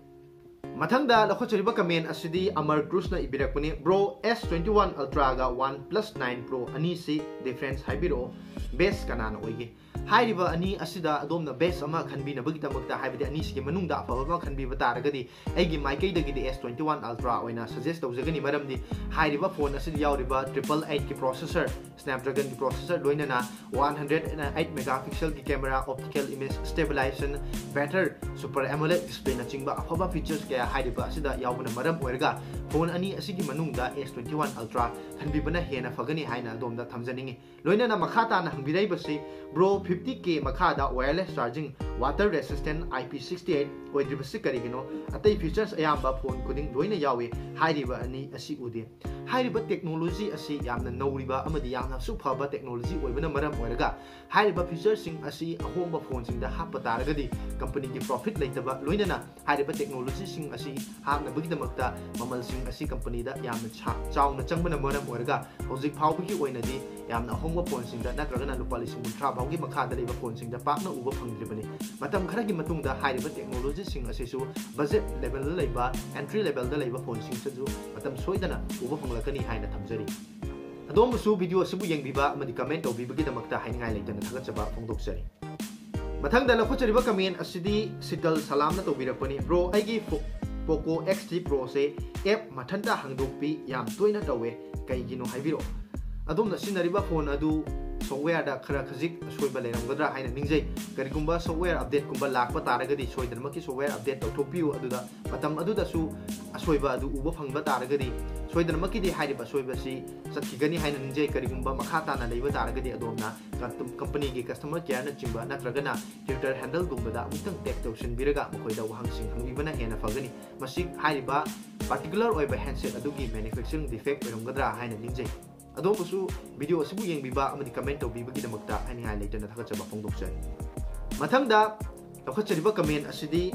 ꯃꯊꯪꯗ ꯂꯧꯈꯠꯆꯔꯤꯕ comment ꯑꯁꯤꯗꯤ ꯑꯃꯔ ꯀ꯭ꯔꯨꯁꯅ ꯏꯕꯤꯔꯛꯄꯅꯤ꯫ Bro, S twenty one Ultraꯒ OnePlus nine Pro ꯑꯅꯤꯁꯤ difference ꯍꯥꯏꯕꯤꯔꯛꯑꯣ, best ꯀꯅꯥꯅ ꯑꯣꯏꯒꯦ? ꯍꯥꯏꯔꯤꯕ ꯑꯅꯤ ꯑꯁꯤꯗ ꯑꯗꯣꯝꯅ best ꯑꯃ ꯈꯟꯕꯤꯅꯕꯒꯤꯗꯃꯛꯇ, ꯍꯥꯏꯕꯗꯤ ꯑꯅꯤꯁꯤꯒꯤ ꯃꯅꯨꯡꯗ ꯑꯐꯕ ꯑꯃ ꯈꯟꯕꯤꯕ ꯇꯥꯔꯒꯗꯤ, ꯑꯩꯒꯤ ꯃꯥꯏꯀꯩꯗꯒꯤꯗꯤ S twenty one Ultra ꯑꯣꯏꯅ suggest ꯇꯧꯖꯒꯅꯤ꯫ ꯃꯔꯝꯗꯤ ꯍꯥꯏꯔꯤꯕ phone ꯑꯁꯤꯗ ꯌꯥꯎꯔꯤꯕ triple eight ꯀꯤ processor, Snapdragon ꯒꯤ processor, ꯂꯣꯏꯅꯅ one hundred eight megapixel ꯒꯤ camera, optical image stabilization, better super AMOLED display ꯅꯆꯤꯡꯕ ꯑꯐꯕ features ꯀꯌꯥ ꯍꯥꯏꯔꯤꯕ ꯑꯁꯤꯗ ꯌꯥꯎꯕꯅ ꯃꯔꯝ ꯑꯣꯏꯔꯒ, phone ꯑꯅꯤ ꯑꯁꯤꯒꯤ ꯃꯅꯨꯡꯗ S twenty one Ultra ꯈꯟꯕꯤꯕꯅ ꯍꯦꯟꯅ ꯐꯒꯅꯤ ꯍꯥꯏꯅ ꯑꯗꯣꯝꯗ ꯊꯝꯖꯅꯤꯡꯏ꯫ ꯂꯣꯏꯅꯅ ꯃꯈꯥ ꯇꯥꯅ ꯍꯪꯕꯤꯔꯛꯏꯕꯁꯤ, "Bro, fifty K ꯃꯈꯥꯗ wireless charging, water resistant, I P sixty eight ꯑꯣꯏꯗ꯭ꯔꯤꯕꯁꯤ ꯀꯔꯤꯒꯤꯅꯣ? ꯑꯇꯩ features ꯑꯌꯥꯝꯕ phone ꯈꯨꯗꯤꯡ ꯂꯣꯏꯅ ꯌꯥꯎꯏ, ꯍꯥꯏꯔꯤꯕ ꯑꯅꯤ ꯑꯁꯤ ꯎꯗꯦ?" ꯍꯥꯏꯔꯤꯕ technology ꯑꯁꯤ ꯌꯥꯝꯅ ꯅꯧꯔꯤꯕ ꯑꯃꯗꯤ ꯌꯥꯝꯅꯁꯨ ꯐꯕ technology ꯑꯣꯏꯕꯅ ꯃꯔꯝ ꯑꯣꯏꯔꯒ, ꯍꯥꯏꯔꯤꯕ featureꯁꯤꯡ ꯑꯁꯤ ꯑꯍꯣꯡꯕ phoneꯁꯤꯡꯗ ꯍꯥꯞꯄ ꯇꯥꯔꯒꯗꯤ, companyꯒꯤ profit ꯂꯩꯇꯕ, ꯂꯣꯏꯅꯅ ꯍꯥꯏꯔꯤꯕ technologyꯁꯤꯡ ꯑꯁꯤ ꯍꯥꯞꯅꯕꯒꯤꯗꯃꯛꯇ ꯃꯃꯜꯁꯤꯡ ꯑꯁꯤ companyꯗ ꯌꯥꯝꯅ ꯁꯥ-, ꯆꯥꯎꯅ ꯆꯪꯕꯅ ꯃꯔꯝ ꯑꯣꯏꯔꯒ, ꯍꯧꯖꯤꯛ ꯐꯥꯎꯕꯒꯤ ꯑꯣꯏꯅꯗꯤ ꯌꯥꯝꯅ ꯑꯍꯣꯡꯕ phoneꯁꯤꯡꯗ ꯅꯠꯇ꯭ꯔꯒꯅ ꯂꯨꯄꯥ ꯂꯤꯁꯤꯡ ꯀꯨꯟꯊ꯭ꯔꯥ ꯐꯥꯎꯒꯤ ꯃꯈꯥꯗ ꯂꯩꯕ phoneꯁꯤꯡꯗ ꯄꯥꯛꯅ ꯎꯕ ꯐꯪꯗ꯭ꯔꯤꯕꯅꯤ꯫ ꯃꯇꯝ ꯈꯔꯒꯤ ꯃꯇꯨꯡꯗ ꯍꯥꯏꯔꯤꯕ technologyꯁꯤꯡ ꯑꯁꯤꯁꯨ budget levelꯗ ꯂꯩꯕ, entry levelꯗ ꯂꯩꯕ phoneꯁꯤꯡꯁꯤꯁꯨ ꯃꯇꯝ ꯁꯣꯏꯗꯅ ꯎꯕ ꯐꯪꯂꯛꯀꯅꯤ ꯍꯥꯏꯅ ꯊꯝꯖꯔꯤ꯫ ꯑꯗꯣꯝꯕꯨꯁꯨ video ꯑꯁꯤꯕꯨ ꯌꯦꯡꯕꯤꯕ ꯑꯃꯗꯤ comment ꯇꯧꯕꯤꯕꯒꯤꯗꯃꯛꯇ ꯍꯥꯏꯅꯤꯡꯉꯥꯏ ꯂꯩꯇꯅ ꯊꯥꯒꯠꯆꯕ ꯐꯣꯡꯗꯣꯛꯆꯔꯤ꯫ ꯃꯊꯪꯗ ꯂꯧꯈꯠꯆꯔꯤꯕ comment ꯑꯁꯤꯗꯤ ꯁꯤꯇꯜ ꯁꯂꯥꯝꯅ ꯇꯧꯕꯤꯔꯛꯄꯅꯤ꯫ "Bro, ꯑꯩꯒꯤ Poco X three Proꯁꯦ app ꯃꯊꯟꯇ ꯍꯥꯡꯗꯣꯛꯄꯤ ꯌꯥꯝ ꯇꯣꯏꯅ ꯇꯧꯋꯦ, ꯀꯩꯒꯤꯅꯣ ꯍꯥꯏꯕꯤꯔꯛꯑꯣ?" ꯑꯗꯣꯝꯅ ꯁꯤꯖꯤꯟꯅꯔꯤꯕ phone ꯑꯗꯨ softwareꯗ ꯈꯔ ꯈꯖꯤꯛ ꯑꯁꯣꯏꯕ ꯂꯩꯔꯝꯒꯗ꯭ꯔꯥ ꯍꯥꯏꯅ ꯅꯤꯡꯖꯩ꯫ ꯀꯔꯤꯒꯨꯝꯕ software updateꯀꯨꯝꯕ ꯂꯥꯛꯄ ꯇꯥꯔꯒꯗꯤ ꯁꯣꯏꯗꯅꯃꯛꯀꯤ software update ꯇꯧꯊꯣꯛꯄꯤꯌꯨ, ꯑꯗꯨꯗ ꯃꯇꯝ ꯑꯗꯨꯗꯁꯨ ꯑꯁꯣꯏꯕ ꯑꯗꯨ ꯎꯕ ꯐꯪꯕ ꯇꯥꯔꯒꯗꯤ ꯁꯣꯏꯗꯅꯃꯛꯀꯤꯗꯤ ꯍꯥꯏꯔꯤꯕ ꯑꯁꯣꯏꯕꯁꯤ ꯆꯠꯈꯤꯒꯅꯤ ꯍꯥꯏꯅ ꯅꯤꯡꯖꯩ꯫ ꯀꯔꯤꯒꯨꯝꯕ ꯃꯈꯥ ꯇꯥꯅ ꯂꯩꯕ ꯇꯥꯔꯒꯗꯤ ꯑꯗꯣꯝꯅ ꯀꯝ-, companyꯒꯤ customer careꯅꯆꯤꯡꯕ ꯅꯠꯇ꯭ꯔꯒꯅ Twitter handleꯒꯨꯝꯕꯗ ꯑꯃꯨꯛꯇꯪ tag ꯇꯧꯁꯤꯟꯕꯤꯔꯒ ꯃꯈꯣꯏꯗ ꯋꯥꯍꯪꯁꯤꯡ ꯍꯪꯕꯤꯕꯅ ꯍꯦꯟꯅ ꯐꯒꯅꯤ꯫ ꯃꯁꯤ ꯍꯥꯏꯔꯤꯕ particular ꯑꯣꯏꯕ handset ꯑꯗꯨꯒꯤ manufacturing defect ꯑꯣꯏꯔꯝꯒꯗ꯭ꯔꯥ ꯍꯥꯏꯅ ꯅꯤꯡꯖꯩ꯫ ꯑꯗꯣꯝꯕꯨꯁꯨ video ꯑꯁꯤꯕꯨ ꯌꯦꯡꯕꯤꯕ ꯑꯃꯗꯤ comment ꯇꯧꯕꯤꯕꯒꯤꯗꯃꯛꯇ ꯍꯥꯏꯅꯤꯡꯉꯥꯏ ꯂꯩꯇꯅ ꯊꯥꯒꯠꯆꯕ ꯐꯣꯡꯗꯣꯛꯆꯔꯤ꯫ ꯃꯊꯪꯗ ꯂꯧꯈꯠꯆꯔꯤꯕ comment ꯑꯁꯤꯗꯤ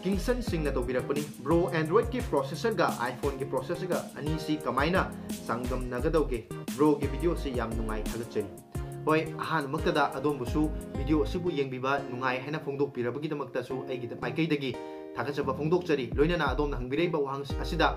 Kingston ꯁꯤꯡꯅ ꯇꯧꯕꯤꯔꯛꯄꯅꯤ꯫ "Bro, Androidꯀꯤ processorꯒ iPhoneꯒꯤ processorꯒ ꯑꯅꯤꯁꯤ ꯀꯃꯥꯏꯅ ꯆꯥꯡꯗꯝꯅꯒꯗꯧꯒꯦ? Broꯒꯤ video ꯑꯁꯤ ꯌꯥꯝ ꯅꯨꯡꯉꯥꯏ, ꯊꯥꯒꯠꯆꯔꯤ꯫" ꯍꯣꯏ, ꯑꯍꯥꯟꯕꯃꯛꯇꯗ ꯑꯗꯣꯝꯕꯨꯁꯨ video ꯑꯁꯤꯕꯨ ꯌꯦꯡꯕꯤꯕ ꯅꯨꯡꯉꯥꯏ ꯍꯥꯏꯅ ꯐꯣꯡꯗꯣꯛꯄꯤꯔꯕꯒꯤꯗꯃꯛꯇꯁꯨ ꯑꯩꯒꯤ ꯃꯥꯏꯀꯩꯗꯒꯤ ꯊꯥꯒꯠꯆꯕ ꯐꯣꯡꯗꯣꯛꯆꯔꯤ꯫ ꯂꯣꯏꯅꯅ ꯑꯗꯣꯝꯅ ꯍꯪꯕꯤꯔꯛꯏꯕ ꯋꯥꯍꯪ ꯑꯁꯤꯗ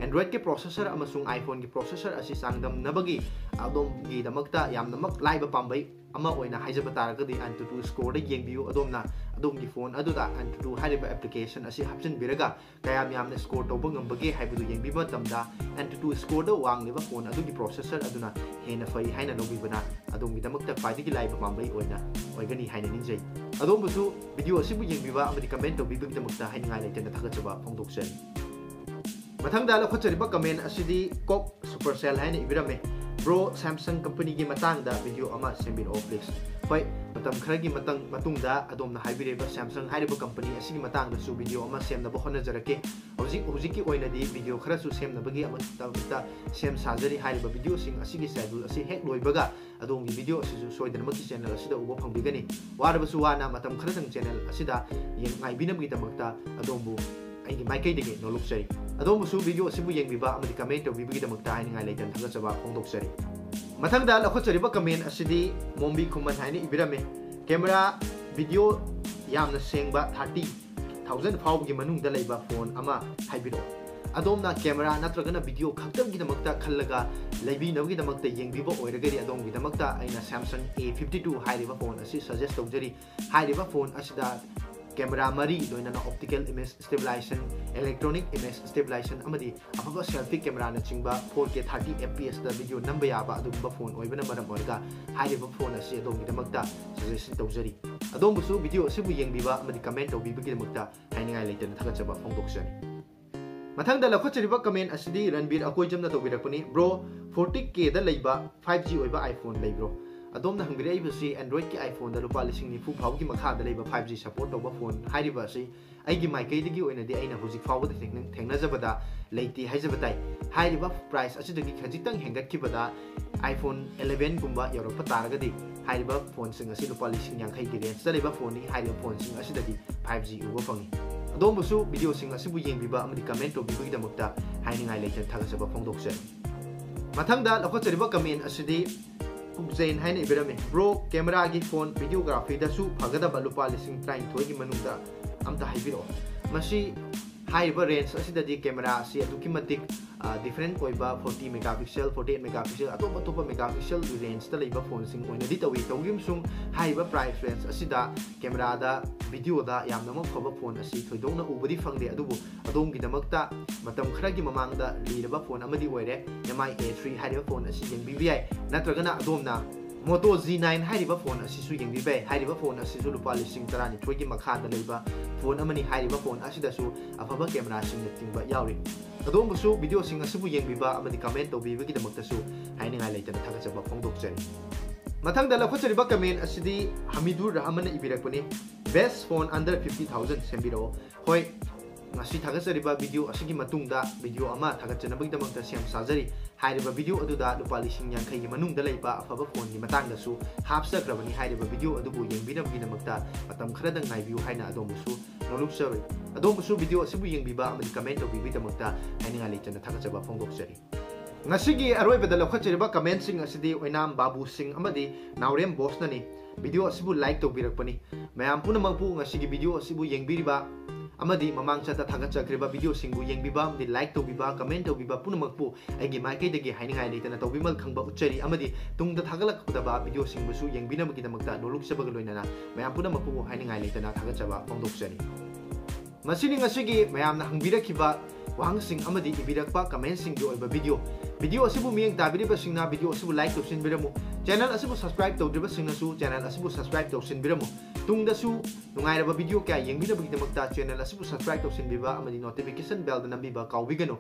Androidꯀꯤ processor ꯑꯃꯁꯨꯡ iPhoneꯒꯤ processor ꯑꯁꯤ ꯆꯥꯡꯗꯝꯅꯕꯒꯤ ꯑꯗꯣꯝꯒꯤꯗꯃꯛꯇ ꯌꯥꯝꯅꯃꯛ ꯂꯥꯏꯕ ꯄꯥꯝꯕꯩ ꯑꯃ ꯑꯣꯏꯅ ꯍꯥꯏꯖꯕ ꯇꯥꯔꯒꯗꯤ, AnTuTu Scoreꯗ ꯌꯦꯡꯕꯤꯌꯨ꯫ ꯑꯗꯣꯝꯅ ꯑꯗꯣꯝꯒꯤ phone ꯑꯗꯨꯗ AnTuTu ꯍꯥꯏꯔꯤꯕ application ꯑꯁꯤ ꯍꯥꯞꯆꯤꯟꯕꯤꯔꯒ ꯀꯌꯥꯝ ꯌꯥꯝꯅ score ꯇꯧꯕ ꯉꯝꯕꯒꯦ ꯍꯥꯏꯕꯗꯨ ꯌꯦꯡꯕꯤꯕ ꯃꯇꯝꯗ, AnTuTu Scoreꯗ ꯋꯥꯡꯂꯤꯕ phone ꯑꯗꯨꯒꯤ processor ꯑꯗꯨꯅ ꯍꯦꯟꯅ ꯐꯩ ꯍꯥꯏꯅ ꯂꯧꯕꯤꯕꯅ ꯑꯗꯣꯝꯒꯤꯗꯃꯛꯇ ꯈ꯭ꯋꯥꯏꯗꯒꯤ ꯂꯥꯏꯕ ꯄꯥꯝꯕꯩ ꯑꯣꯏꯅ ꯑꯣꯏꯒꯅꯤ ꯍꯥꯏꯅ ꯅꯤꯡꯖꯩ꯫ ꯑꯗꯣꯝꯕꯨꯁꯨ video ꯑꯁꯤꯕꯨ ꯌꯦꯡꯕꯤꯕ ꯑꯃꯗꯤ comment ꯇꯧꯕꯤꯕꯒꯤꯗꯃꯛꯇ ꯍꯥꯏꯅꯤꯡꯉꯥꯏ ꯂꯩꯇꯅ ꯊꯥꯒꯠꯆꯕ ꯐꯣꯡꯗꯣꯛꯆꯔꯤ꯫ ꯃꯊꯪꯗ ꯂꯧꯈꯠꯆꯔꯤꯕ comment ꯑꯁꯤꯗꯤ Coke Supercell ꯍꯥꯏꯅ ꯏꯕꯤꯔꯝꯃꯦ꯫ Bro, Samsung companyꯒꯤ ꯃꯇꯥꯡꯗ video ꯑꯃ ꯁꯦꯝꯕꯤꯔꯛꯑꯣ please꯫ ꯍꯣꯏ, ꯃꯇꯝ ꯈꯔꯒꯤ ꯃꯇꯪ-, ꯃꯇꯨꯡꯗ ꯑꯗꯣꯝꯅ ꯍꯥꯏꯕꯤꯔꯤꯕ Samsung ꯍꯥꯏꯔꯤꯕ company ꯑꯁꯤꯒꯤ ꯃꯇꯥꯡꯗꯁꯨ video ꯑꯃ ꯁꯦꯝꯅꯕ ꯍꯣꯠꯅꯖꯔꯛꯀꯦ꯫ ꯍꯧꯖꯤꯛ ꯍꯧꯖꯤꯛꯀꯤ ꯑꯣꯏꯅꯗꯤ video ꯈꯔꯁꯨ ꯁꯦꯝꯅꯕꯒꯤ ꯑꯃꯠꯇ ꯁꯦꯝ ꯁꯥꯖꯔꯤ꯫ ꯍꯥꯏꯔꯤꯕ videoꯁꯤꯡ ꯑꯁꯤꯒꯤ schedule ꯑꯁꯤ ꯍꯦꯛ ꯂꯣꯏꯕꯒ ꯑꯗꯣꯝꯒꯤ video ꯑꯁꯤꯁꯨ ꯁꯣꯏꯗꯅꯃꯛꯀꯤ channel ꯑꯁꯤꯗ ꯎꯕ ꯐꯪꯕꯤꯒꯅꯤ꯫ ꯋꯥꯔꯕꯁꯨ ꯋꯥꯅ ꯃꯇꯝ ꯈꯔꯗꯪ channel ꯑꯁꯤꯗ ꯌꯦꯡ-, ꯉꯥꯏꯕꯤꯅꯕꯒꯤꯗꯃꯛꯇ ꯑꯗꯣꯝꯕꯨ ꯑꯩꯒꯤ ꯃꯥꯏꯀꯩꯗꯒꯤ ꯅꯣꯂꯨꯛꯆꯔꯤ꯫ ꯑꯗꯣꯝꯕꯨꯁꯨ video ꯑꯁꯤꯕꯨ ꯌꯦꯡꯕꯤꯕ ꯑꯃꯗꯤ comment ꯇꯧꯕꯤꯕꯒꯤꯗꯃꯛꯇ ꯍꯥꯏꯅꯤꯡꯉꯥꯏ ꯂꯩꯇꯅ ꯊꯥꯒꯠꯆꯕ ꯐꯣꯡꯗꯣꯛꯆꯔꯤ꯫ ꯃꯊꯪꯗ ꯂꯧꯈꯠꯆꯔꯤꯕ comment ꯑꯁꯤꯗꯤ ꯃꯣꯝꯕꯤ ꯈꯨꯃꯟ ꯍꯥꯏꯅ ꯏꯕꯤꯔꯝꯃꯤ꯫ Camera video ꯌꯥꯝꯅ ꯁꯦꯡꯕ thirty thousand ꯐꯥꯎꯕꯒꯤ ꯃꯅꯨꯡꯗ ꯂꯩꯕ phone ꯑꯃ ꯍꯥꯏꯕꯤꯔꯛꯑꯣ꯫ ꯑꯗꯣꯝꯅ camera ꯅꯠꯇ꯭ꯔꯒꯅ video ꯈꯛꯇꯒꯤꯗꯃꯛꯇ ꯈꯜꯂꯒ ꯂꯩꯕꯤꯅꯕꯒꯤꯗꯃꯛꯇ ꯌꯦꯡꯕꯤꯕ ꯑꯣꯏꯔꯒꯗꯤ ꯑꯗꯣꯝꯒꯤꯗꯃꯛꯇ ꯑꯩꯅ Samsung A fifty two ꯍꯥꯏꯔꯤꯕ phone ꯑꯁꯤ suggest ꯇꯧꯖꯔꯤ꯫ ꯍꯥꯏꯔꯤꯕ phone ꯑꯁꯤꯗ camera ꯃꯔꯤ, ꯂꯣꯏꯅꯅ optical image stabilization, electronic image stabilization ꯑꯃꯗꯤ ꯑꯐꯕ selfie cameraꯅꯆꯤꯡꯕ four K thirty F P Sꯇ video ꯅꯝꯕ ꯌꯥꯕ ꯑꯗꯨꯒꯨꯝꯕ phone ꯑꯣꯏꯕꯅ ꯃꯔꯝ ꯑꯣꯏꯔꯒ ꯍꯥꯏꯔꯤꯕ phone ꯑꯁꯤ ꯑꯗꯣꯝꯒꯤꯗꯃꯛꯇ suggestion ꯇꯧꯖꯔꯤ꯫ ꯑꯗꯣꯝꯕꯨꯁꯨ video ꯑꯁꯤꯕꯨ ꯌꯦꯡꯕꯤꯕ ꯑꯃꯗꯤ comment ꯇꯧꯕꯤꯕꯒꯤꯗꯃꯛꯇ ꯍꯥꯏꯅꯤꯡꯉꯥꯏ ꯂꯩꯇꯅ ꯊꯥꯒꯠꯆꯕ ꯐꯣꯡꯗꯣꯛꯆꯔꯤ꯫ ꯃꯊꯪꯗ ꯂꯧꯈꯠꯆꯔꯤꯕ comment ꯑꯁꯤꯗꯤ ꯔꯟꯕꯤꯔ ꯑꯀꯣꯏꯖꯝꯅ ꯇꯧꯕꯤꯔꯛꯄꯅꯤ꯫ Bro, forty K ꯗ ꯂꯩꯕ five G ꯑꯣꯏꯕ iPhone ꯂꯩꯕ꯭ꯔꯣ? ꯑꯗꯣꯝꯅ ꯍꯪꯕꯤꯔꯛꯏꯕꯁꯤ Androidꯀꯤ iPhoneꯗ ꯂꯨꯄꯥ ꯂꯤꯁꯤꯡ ꯅꯤꯐꯨ ꯐꯥꯎꯕꯒꯤ ꯃꯈꯥꯗ ꯂꯩꯕ five G support ꯇꯧꯕ phone ꯍꯥꯏꯔꯤꯕ ꯑꯁꯤ ꯑꯩꯒꯤ ꯃꯥꯏꯀꯩꯗꯒꯤ ꯑꯣꯏꯅꯗꯤ ꯑꯩꯅ ꯍꯧꯖꯤꯛ ꯐꯥꯎꯕꯗ ꯊꯦꯡꯅ-, ꯊꯦꯡꯅꯖꯕꯗ ꯂꯩꯇꯦ ꯍꯥꯏꯖꯕ ꯇꯥꯏ꯫ ꯍꯥꯏꯔꯤꯕ price ꯑꯁꯤꯗꯒꯤ ꯈꯖꯤꯛꯇꯪ ꯍꯦꯟꯒꯠꯈꯤꯕꯗ iPhone elevenꯒꯨꯝꯕ ꯌꯧꯔꯛꯄ ꯇꯥꯔꯒꯗꯤ ꯍꯥꯏꯔꯤꯕ phoneꯁꯤꯡ ꯑꯁꯤ ꯂꯨꯄꯥ ꯂꯤꯁꯤꯡ ꯌꯥꯡꯈꯩꯒꯤ rangeꯇ ꯂꯩꯕ phoneꯅꯤ꯫ ꯍꯥꯏꯔꯤꯕ phoneꯁꯤꯡ ꯑꯁꯤꯗꯗꯤ five G ꯎꯕ ꯐꯪꯉꯤ꯫ ꯑꯗꯣꯝꯕꯨꯁꯨ videoꯁꯤꯡ ꯑꯁꯤꯕꯨ ꯌꯦꯡꯕꯤꯕ ꯑꯃꯗꯤ comment ꯇꯧꯕꯤꯕꯒꯤꯗꯃꯛꯇ ꯍꯥꯏꯅꯤꯡꯉꯥꯏ ꯂꯩꯇꯅ ꯊꯥꯒꯠꯆꯕ ꯐꯣꯡꯗꯣꯛꯆꯔꯤ꯫ ꯃꯊꯪꯗ ꯂꯧꯈꯠꯆꯔꯤꯕ comment ꯑꯁꯤꯗꯤ ꯄꯨꯛꯖꯦꯟ ꯍꯥꯏꯅ ꯏꯕꯤꯔꯝꯃꯤ꯫ Bro, cameraꯒꯤ phone videographyꯗꯁꯨ ꯐꯒꯗꯕ ꯂꯨꯄꯥ ꯂꯤꯁꯤꯡ ꯇꯔꯥꯅꯤꯊꯣꯏꯒꯤ ꯃꯅꯨꯡꯗ ꯑꯝꯇ ꯍꯥꯏꯕꯤꯔꯛꯑꯣ꯫ ꯃꯁꯤ ꯍꯥꯏꯔꯤꯕ ꯔꯦꯟꯖ ꯑꯁꯤꯗꯗꯤ ꯀꯦꯃꯦꯔꯥ ꯑꯁꯤ ꯑꯗꯨꯛꯀꯤ ꯃꯇꯤꯛ ꯗꯤꯐ꯭ꯔꯦꯟ ꯑꯣꯏꯕ, forty megapixel, forty eight megapixel, ꯑꯇꯣꯞ ꯑꯇꯣꯞꯄ ꯃꯦꯒꯥ ꯄꯤꯛꯁꯦꯜꯒꯤ ꯔꯦꯟꯖꯇ ꯂꯩꯕ ꯐꯣꯟꯁꯤꯡ ꯑꯣꯏꯅꯗꯤ ꯇꯧꯏ꯫ ꯇꯧꯔꯤꯕꯁꯨꯡ ꯍꯥꯏꯔꯤꯕ ꯄ꯭ꯔꯥꯏꯁ ꯔꯦꯟꯖ ꯑꯁꯤꯗ ꯀꯦꯃꯦꯔꯥꯗ, ꯚꯤꯗꯤꯑꯣꯗ ꯌꯥꯝꯅꯃꯛ ꯐꯕ ꯐꯣꯟ ꯑꯁꯤ ꯊꯣꯏꯗꯣꯛꯅ ꯎꯕꯗꯤ ꯐꯪꯗꯦ꯫ ꯑꯗꯨꯕꯨ ꯑꯗꯣꯝꯒꯤꯗꯃꯛꯇ ꯃꯇꯝ ꯈꯔꯒꯤ ꯃꯃꯥꯡꯗ ꯂꯤꯔꯕ ꯐꯣꯟ ꯑꯃꯗꯤ ꯑꯣꯏꯔꯦ, M I A three ꯍꯥꯏꯔꯤꯕ ꯐꯣꯟ ꯑꯁꯤ ꯌꯦꯡꯕꯤꯕ ꯌꯥꯏ꯫ ꯅꯠꯇ꯭ꯔꯒꯅ ꯑꯗꯣꯝꯅ Moto G nine ꯍꯥꯏꯔꯤꯕ ꯐꯣꯟ ꯑꯁꯤꯁꯨ ꯌꯦꯡꯕꯤꯕ ꯌꯥꯏ꯫ ꯍꯥꯏꯔꯤꯕ ꯐꯣꯟ ꯑꯁꯤꯁꯨ ꯂꯨꯄꯥ ꯂꯤꯁꯤꯡ ꯇꯔꯥꯅꯤꯊꯣꯏꯒꯤ ꯃꯈꯥꯗ ꯂꯩꯕ ꯐꯣꯟ ꯑꯃꯅꯤ꯫ ꯍꯥꯏꯔꯤꯕ ꯐꯣꯟ ꯑꯁꯤꯗꯁꯨ ꯑꯐꯕ ꯀꯦꯃꯦꯔꯥꯁꯤꯡꯅꯆꯤꯡꯕ ꯌꯥꯎꯔꯤ꯫ ꯑꯗꯣꯝꯕꯨꯁꯨ ꯚꯤꯗꯤꯑꯣꯁꯤꯡ ꯑꯁꯤꯕꯨ ꯌꯦꯡꯕꯤꯕ ꯑꯃꯗꯤ ꯀꯃꯦꯟ ꯇꯧꯕꯤꯕꯒꯤꯗꯃꯛꯇꯁꯨ ꯍꯥꯏꯅꯤꯡꯉꯥꯏ ꯂꯩꯇꯅ ꯊꯥꯒꯠꯆꯕ ꯐꯣꯡꯗꯣꯛꯆꯔꯤ꯫ ꯃꯊꯪꯗ ꯂꯧꯈꯠꯆꯔꯤꯕ ꯀꯃꯦꯟ ꯑꯁꯤꯗꯤ ꯍꯃꯤꯗꯨꯔ ꯔꯍꯃꯟꯅ ꯏꯕꯤꯔꯛꯄꯅꯤ, "Best phone under fifty thousand ꯁꯦꯝꯕꯤꯔꯛꯑꯣ"꯫ ꯍꯣꯏ, ꯉꯁꯤ ꯊꯥꯒꯠꯆꯔꯤꯕ ꯚꯤꯗꯤꯑꯣ ꯑꯁꯤꯒꯤ ꯃꯇꯨꯡꯗ ꯚꯤꯗꯤꯑꯣ ꯑꯃ ꯊꯥꯒꯠꯆꯅꯕꯒꯤꯗꯃꯛꯇ ꯁꯦꯝ ꯁꯥꯖꯔꯤ꯫ ꯍꯥꯏꯔꯤꯕ ꯚꯤꯗꯤꯑꯣ ꯑꯗꯨꯗ ꯂꯨꯄꯥ ꯂꯤꯁꯤꯡ ꯌꯥꯡꯈꯩꯒꯤ ꯃꯅꯨꯡꯗ ꯂꯩꯕ ꯑꯐꯕ ꯐꯣꯟꯒꯤ ꯃꯇꯥꯡꯗꯁꯨ ꯍꯥꯞꯆꯈ꯭ꯔꯕꯅꯤ꯫ ꯍꯥꯏꯔꯤꯕ ꯚꯤꯗꯤꯑꯣ ꯑꯗꯨꯕꯨ ꯌꯦꯡꯕꯤꯅꯕꯒꯤꯗꯃꯛꯇ ꯃꯇꯝ ꯈꯔꯗꯪ ꯉꯥꯏꯕꯤꯌꯨ ꯍꯥꯏꯅ ꯑꯗꯣꯝꯕꯨꯁꯨ ꯅꯣꯂꯨꯛꯆꯔꯤ꯫ ꯑꯗꯣꯝꯕꯨꯁꯨ ꯚꯤꯗꯤꯑꯣ ꯑꯁꯤꯕꯨ ꯌꯦꯡꯕꯤꯕ ꯑꯃꯗꯤ ꯀꯃꯦꯟ ꯇꯧꯕꯤꯕꯒꯤꯗꯃꯛꯇ ꯍꯥꯏꯅꯤꯡꯉꯥꯏ ꯂꯩꯇꯅ ꯊꯥꯒꯠꯆꯕ ꯐꯣꯡꯗꯣꯛꯆꯔꯤ꯫ ꯉꯁꯤꯒꯤ ꯑꯔꯣꯏꯕꯗ ꯂꯧꯈꯠꯆꯔꯤꯕ ꯀꯃꯦꯟꯁꯤꯡ ꯑꯁꯤꯗꯤ ꯑꯣꯏꯅꯥꯝ ꯕꯥꯕꯨ ꯁꯤꯡ ꯑꯃꯗꯤ ꯅꯥꯎꯔꯦꯝ ꯕꯣꯁꯅꯅꯤ꯫ ꯚꯤꯗꯤꯑꯣ ꯑꯁꯤꯕꯨ ꯂꯥꯏꯛ ꯇꯧꯕꯤꯔꯛꯄꯅꯤ꯫ ꯃꯌꯥꯝ ꯄꯨꯝꯅꯃꯛꯄꯨ ꯉꯁꯤꯒꯤ ꯚꯤꯗꯤꯑꯣ ꯑꯁꯤꯕꯨ ꯌꯦꯡꯕꯤꯔꯤꯕ ꯑꯃꯗꯤ ꯃꯃꯥꯡ ꯆꯠꯇ ꯊꯥꯒꯠꯆꯈ꯭ꯔꯤꯕ ꯚꯤꯗꯤꯑꯣꯁꯤꯡꯕꯨ ꯌꯦꯡꯕꯤꯕ ꯑꯃꯗꯤ ꯂꯥꯏꯛ ꯇꯧꯕꯤꯕ, ꯀꯃꯦꯟ ꯇꯧꯕꯤꯕ ꯄꯨꯝꯅꯃꯛꯄꯨ ꯑꯩꯒꯤ ꯃꯥꯏꯀꯩꯗꯒꯤ ꯍꯥꯏꯅꯤꯡꯉꯥꯏ ꯂꯩꯇꯅ ꯇꯧꯕꯤꯃꯜ ꯈꯪꯕ ꯎꯠꯆꯔꯤ ꯑꯃꯗꯤ ꯇꯨꯡꯗ ꯊꯥꯒꯠꯂꯛꯀꯗꯕ ꯚꯤꯗꯤꯑꯣꯁꯤꯡꯕꯨꯁꯨ ꯌꯦꯡꯕꯤꯅꯕꯒꯤꯗꯃꯛꯇ ꯅꯣꯂꯨꯛꯆꯕꯒ ꯂꯣꯏꯅꯅ ꯃꯌꯥꯝ ꯄꯨꯝꯅꯃꯛꯄꯨ ꯍꯥꯏꯅꯤꯡꯉꯥꯏ ꯂꯩꯇꯅ ꯊꯥꯒꯠꯆꯕ ꯐꯣꯡꯗꯣꯛꯆꯔꯤ꯫ ꯃꯁꯤꯅꯤ ꯉꯁꯤꯒꯤ ꯃꯌꯥꯝꯅ ꯍꯪꯕꯤꯔꯛꯈꯤꯕ ꯋꯥꯍꯪꯁꯤꯡ ꯑꯃꯗꯤ ꯏꯕꯤꯔꯛꯄ ꯀꯃꯦꯟꯁꯤꯡꯒꯤ ꯑꯣꯏꯕ ꯚꯤꯗꯤꯑꯣ꯫ ꯚꯤꯗꯤꯑꯣ ꯑꯁꯤꯕꯨ ꯃꯤꯠꯌꯦꯡ ꯇꯥꯕꯤꯔꯤꯕꯁꯤꯡꯅ ꯚꯤꯗꯤꯑꯣ ꯑꯁꯤꯕꯨ ꯂꯥꯏꯛ ꯇꯧꯁꯤꯟꯕꯤꯔꯝꯃꯨ꯫ ꯆꯦꯅꯦꯜ ꯑꯁꯤꯕꯨ ꯁꯕꯁꯀ꯭ꯔꯥꯏꯕ ꯇꯧꯗ꯭ꯔꯤꯕꯁꯤꯡꯅꯁꯨ ꯆꯦꯅꯦꯜ ꯑꯁꯤꯕꯨ ꯁꯕꯁꯀ꯭ꯔꯥꯏꯕ ꯇꯧꯁꯤꯟꯕꯤꯔꯝꯃꯨ꯫ ꯇꯨꯡꯗꯁꯨ ꯅꯨꯡꯉꯥꯏꯔꯕ ꯚꯤꯗꯤꯑꯣ ꯀꯌꯥ ꯌꯦꯡꯕꯤꯅꯕꯒꯤꯗꯃꯛꯇ ꯆꯦꯅꯦꯜ ꯑꯁꯤꯕꯨ ꯁꯕꯁꯀ꯭ꯔꯥꯏꯕ ꯇꯧꯁꯤꯟꯕꯤꯕ ꯑꯃꯗꯤ ꯅꯣꯇꯤꯐꯤꯀꯦꯁꯟ ꯕꯦꯜꯗ ꯅꯝꯕꯤꯕ ꯀꯥꯎꯕꯤꯒꯅꯨ꯫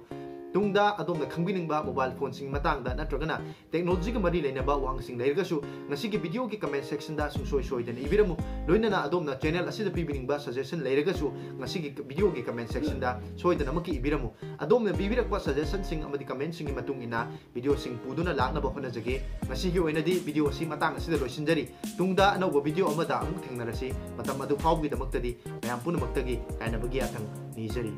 ꯇꯨꯡꯗ ꯑꯗꯣꯝꯅ ꯈꯪꯕꯤꯅꯤꯡꯕ ꯃꯣꯕꯥꯏꯜ ꯐꯣꯟꯁꯤꯡ ꯃꯇꯥꯡꯗ ꯅꯠꯇ꯭ꯔꯒꯅ ꯇꯦꯛꯅꯣꯂꯣꯖꯤꯒ ꯃꯔꯤ ꯂꯩꯅꯕ ꯋꯥꯍꯪꯁꯤꯡ ꯂꯩꯔꯒꯁꯨ ꯉꯁꯤꯒꯤ ꯚꯤꯗꯤꯑꯣꯒꯤ ꯀꯃꯦꯟ ꯁꯦꯛꯁꯟꯗ ꯁꯨꯡꯁꯣꯏ ꯁꯣꯏꯗꯅ ꯏꯕꯤꯔꯝꯃꯨ꯫ ꯂꯣꯏꯅꯅ ꯑꯗꯣꯝꯅ ꯆꯦꯅꯦꯜ ꯑꯁꯤꯗ ꯄꯤꯕꯤꯅꯤꯡꯕ ꯁꯖꯦꯁꯟ ꯂꯩꯔꯒꯁꯨ ꯉꯁꯤꯒꯤ ꯚꯤꯗꯤꯑꯣꯒꯤ ꯀꯃꯦꯟ ꯁꯦꯛꯁꯟꯗ ꯁꯣꯏꯗꯅꯃꯛꯀꯤ ꯏꯕꯤꯔꯝꯃꯨ꯫ ꯑꯗꯣꯝꯅ ꯄꯤꯕꯤꯔꯛꯄ ꯁꯖꯦꯁꯟꯁꯤꯡ ꯑꯃꯗꯤ ꯀꯃꯦꯟꯁꯤꯡꯒꯤ ꯃꯇꯨꯡ ꯏꯟꯅ ꯚꯤꯗꯤꯑꯣꯁꯤꯡ ꯄꯨꯗꯨꯅ ꯂꯥꯛꯅꯕ ꯍꯣꯠꯅꯖꯒꯦ꯫ ꯉꯁꯤꯒꯤ ꯑꯣꯏꯅꯗꯤ ꯚꯤꯗꯤꯑꯣ ꯑꯁꯤ ꯃꯇꯥꯡ ꯑꯁꯤꯗ ꯂꯣꯏꯁꯤꯟꯖꯔꯤ꯫ ꯇꯨꯡꯗ ꯑꯅꯧꯕ ꯚꯤꯗꯤꯑꯣ ꯑꯃꯗ ꯑꯃꯨꯛ ꯊꯦꯡꯅꯔꯁꯤ꯫ ꯃꯇꯝ ꯑꯗꯨ ꯐꯥꯎꯕꯒꯤꯗꯃꯛꯇꯗꯤ ꯃꯌꯥꯝ ꯄꯨꯝꯅꯃꯛꯇꯒꯤ ꯀꯥꯏꯅꯕꯒꯤ ꯌꯥꯊꯪ ꯅꯤꯖꯔꯤ꯫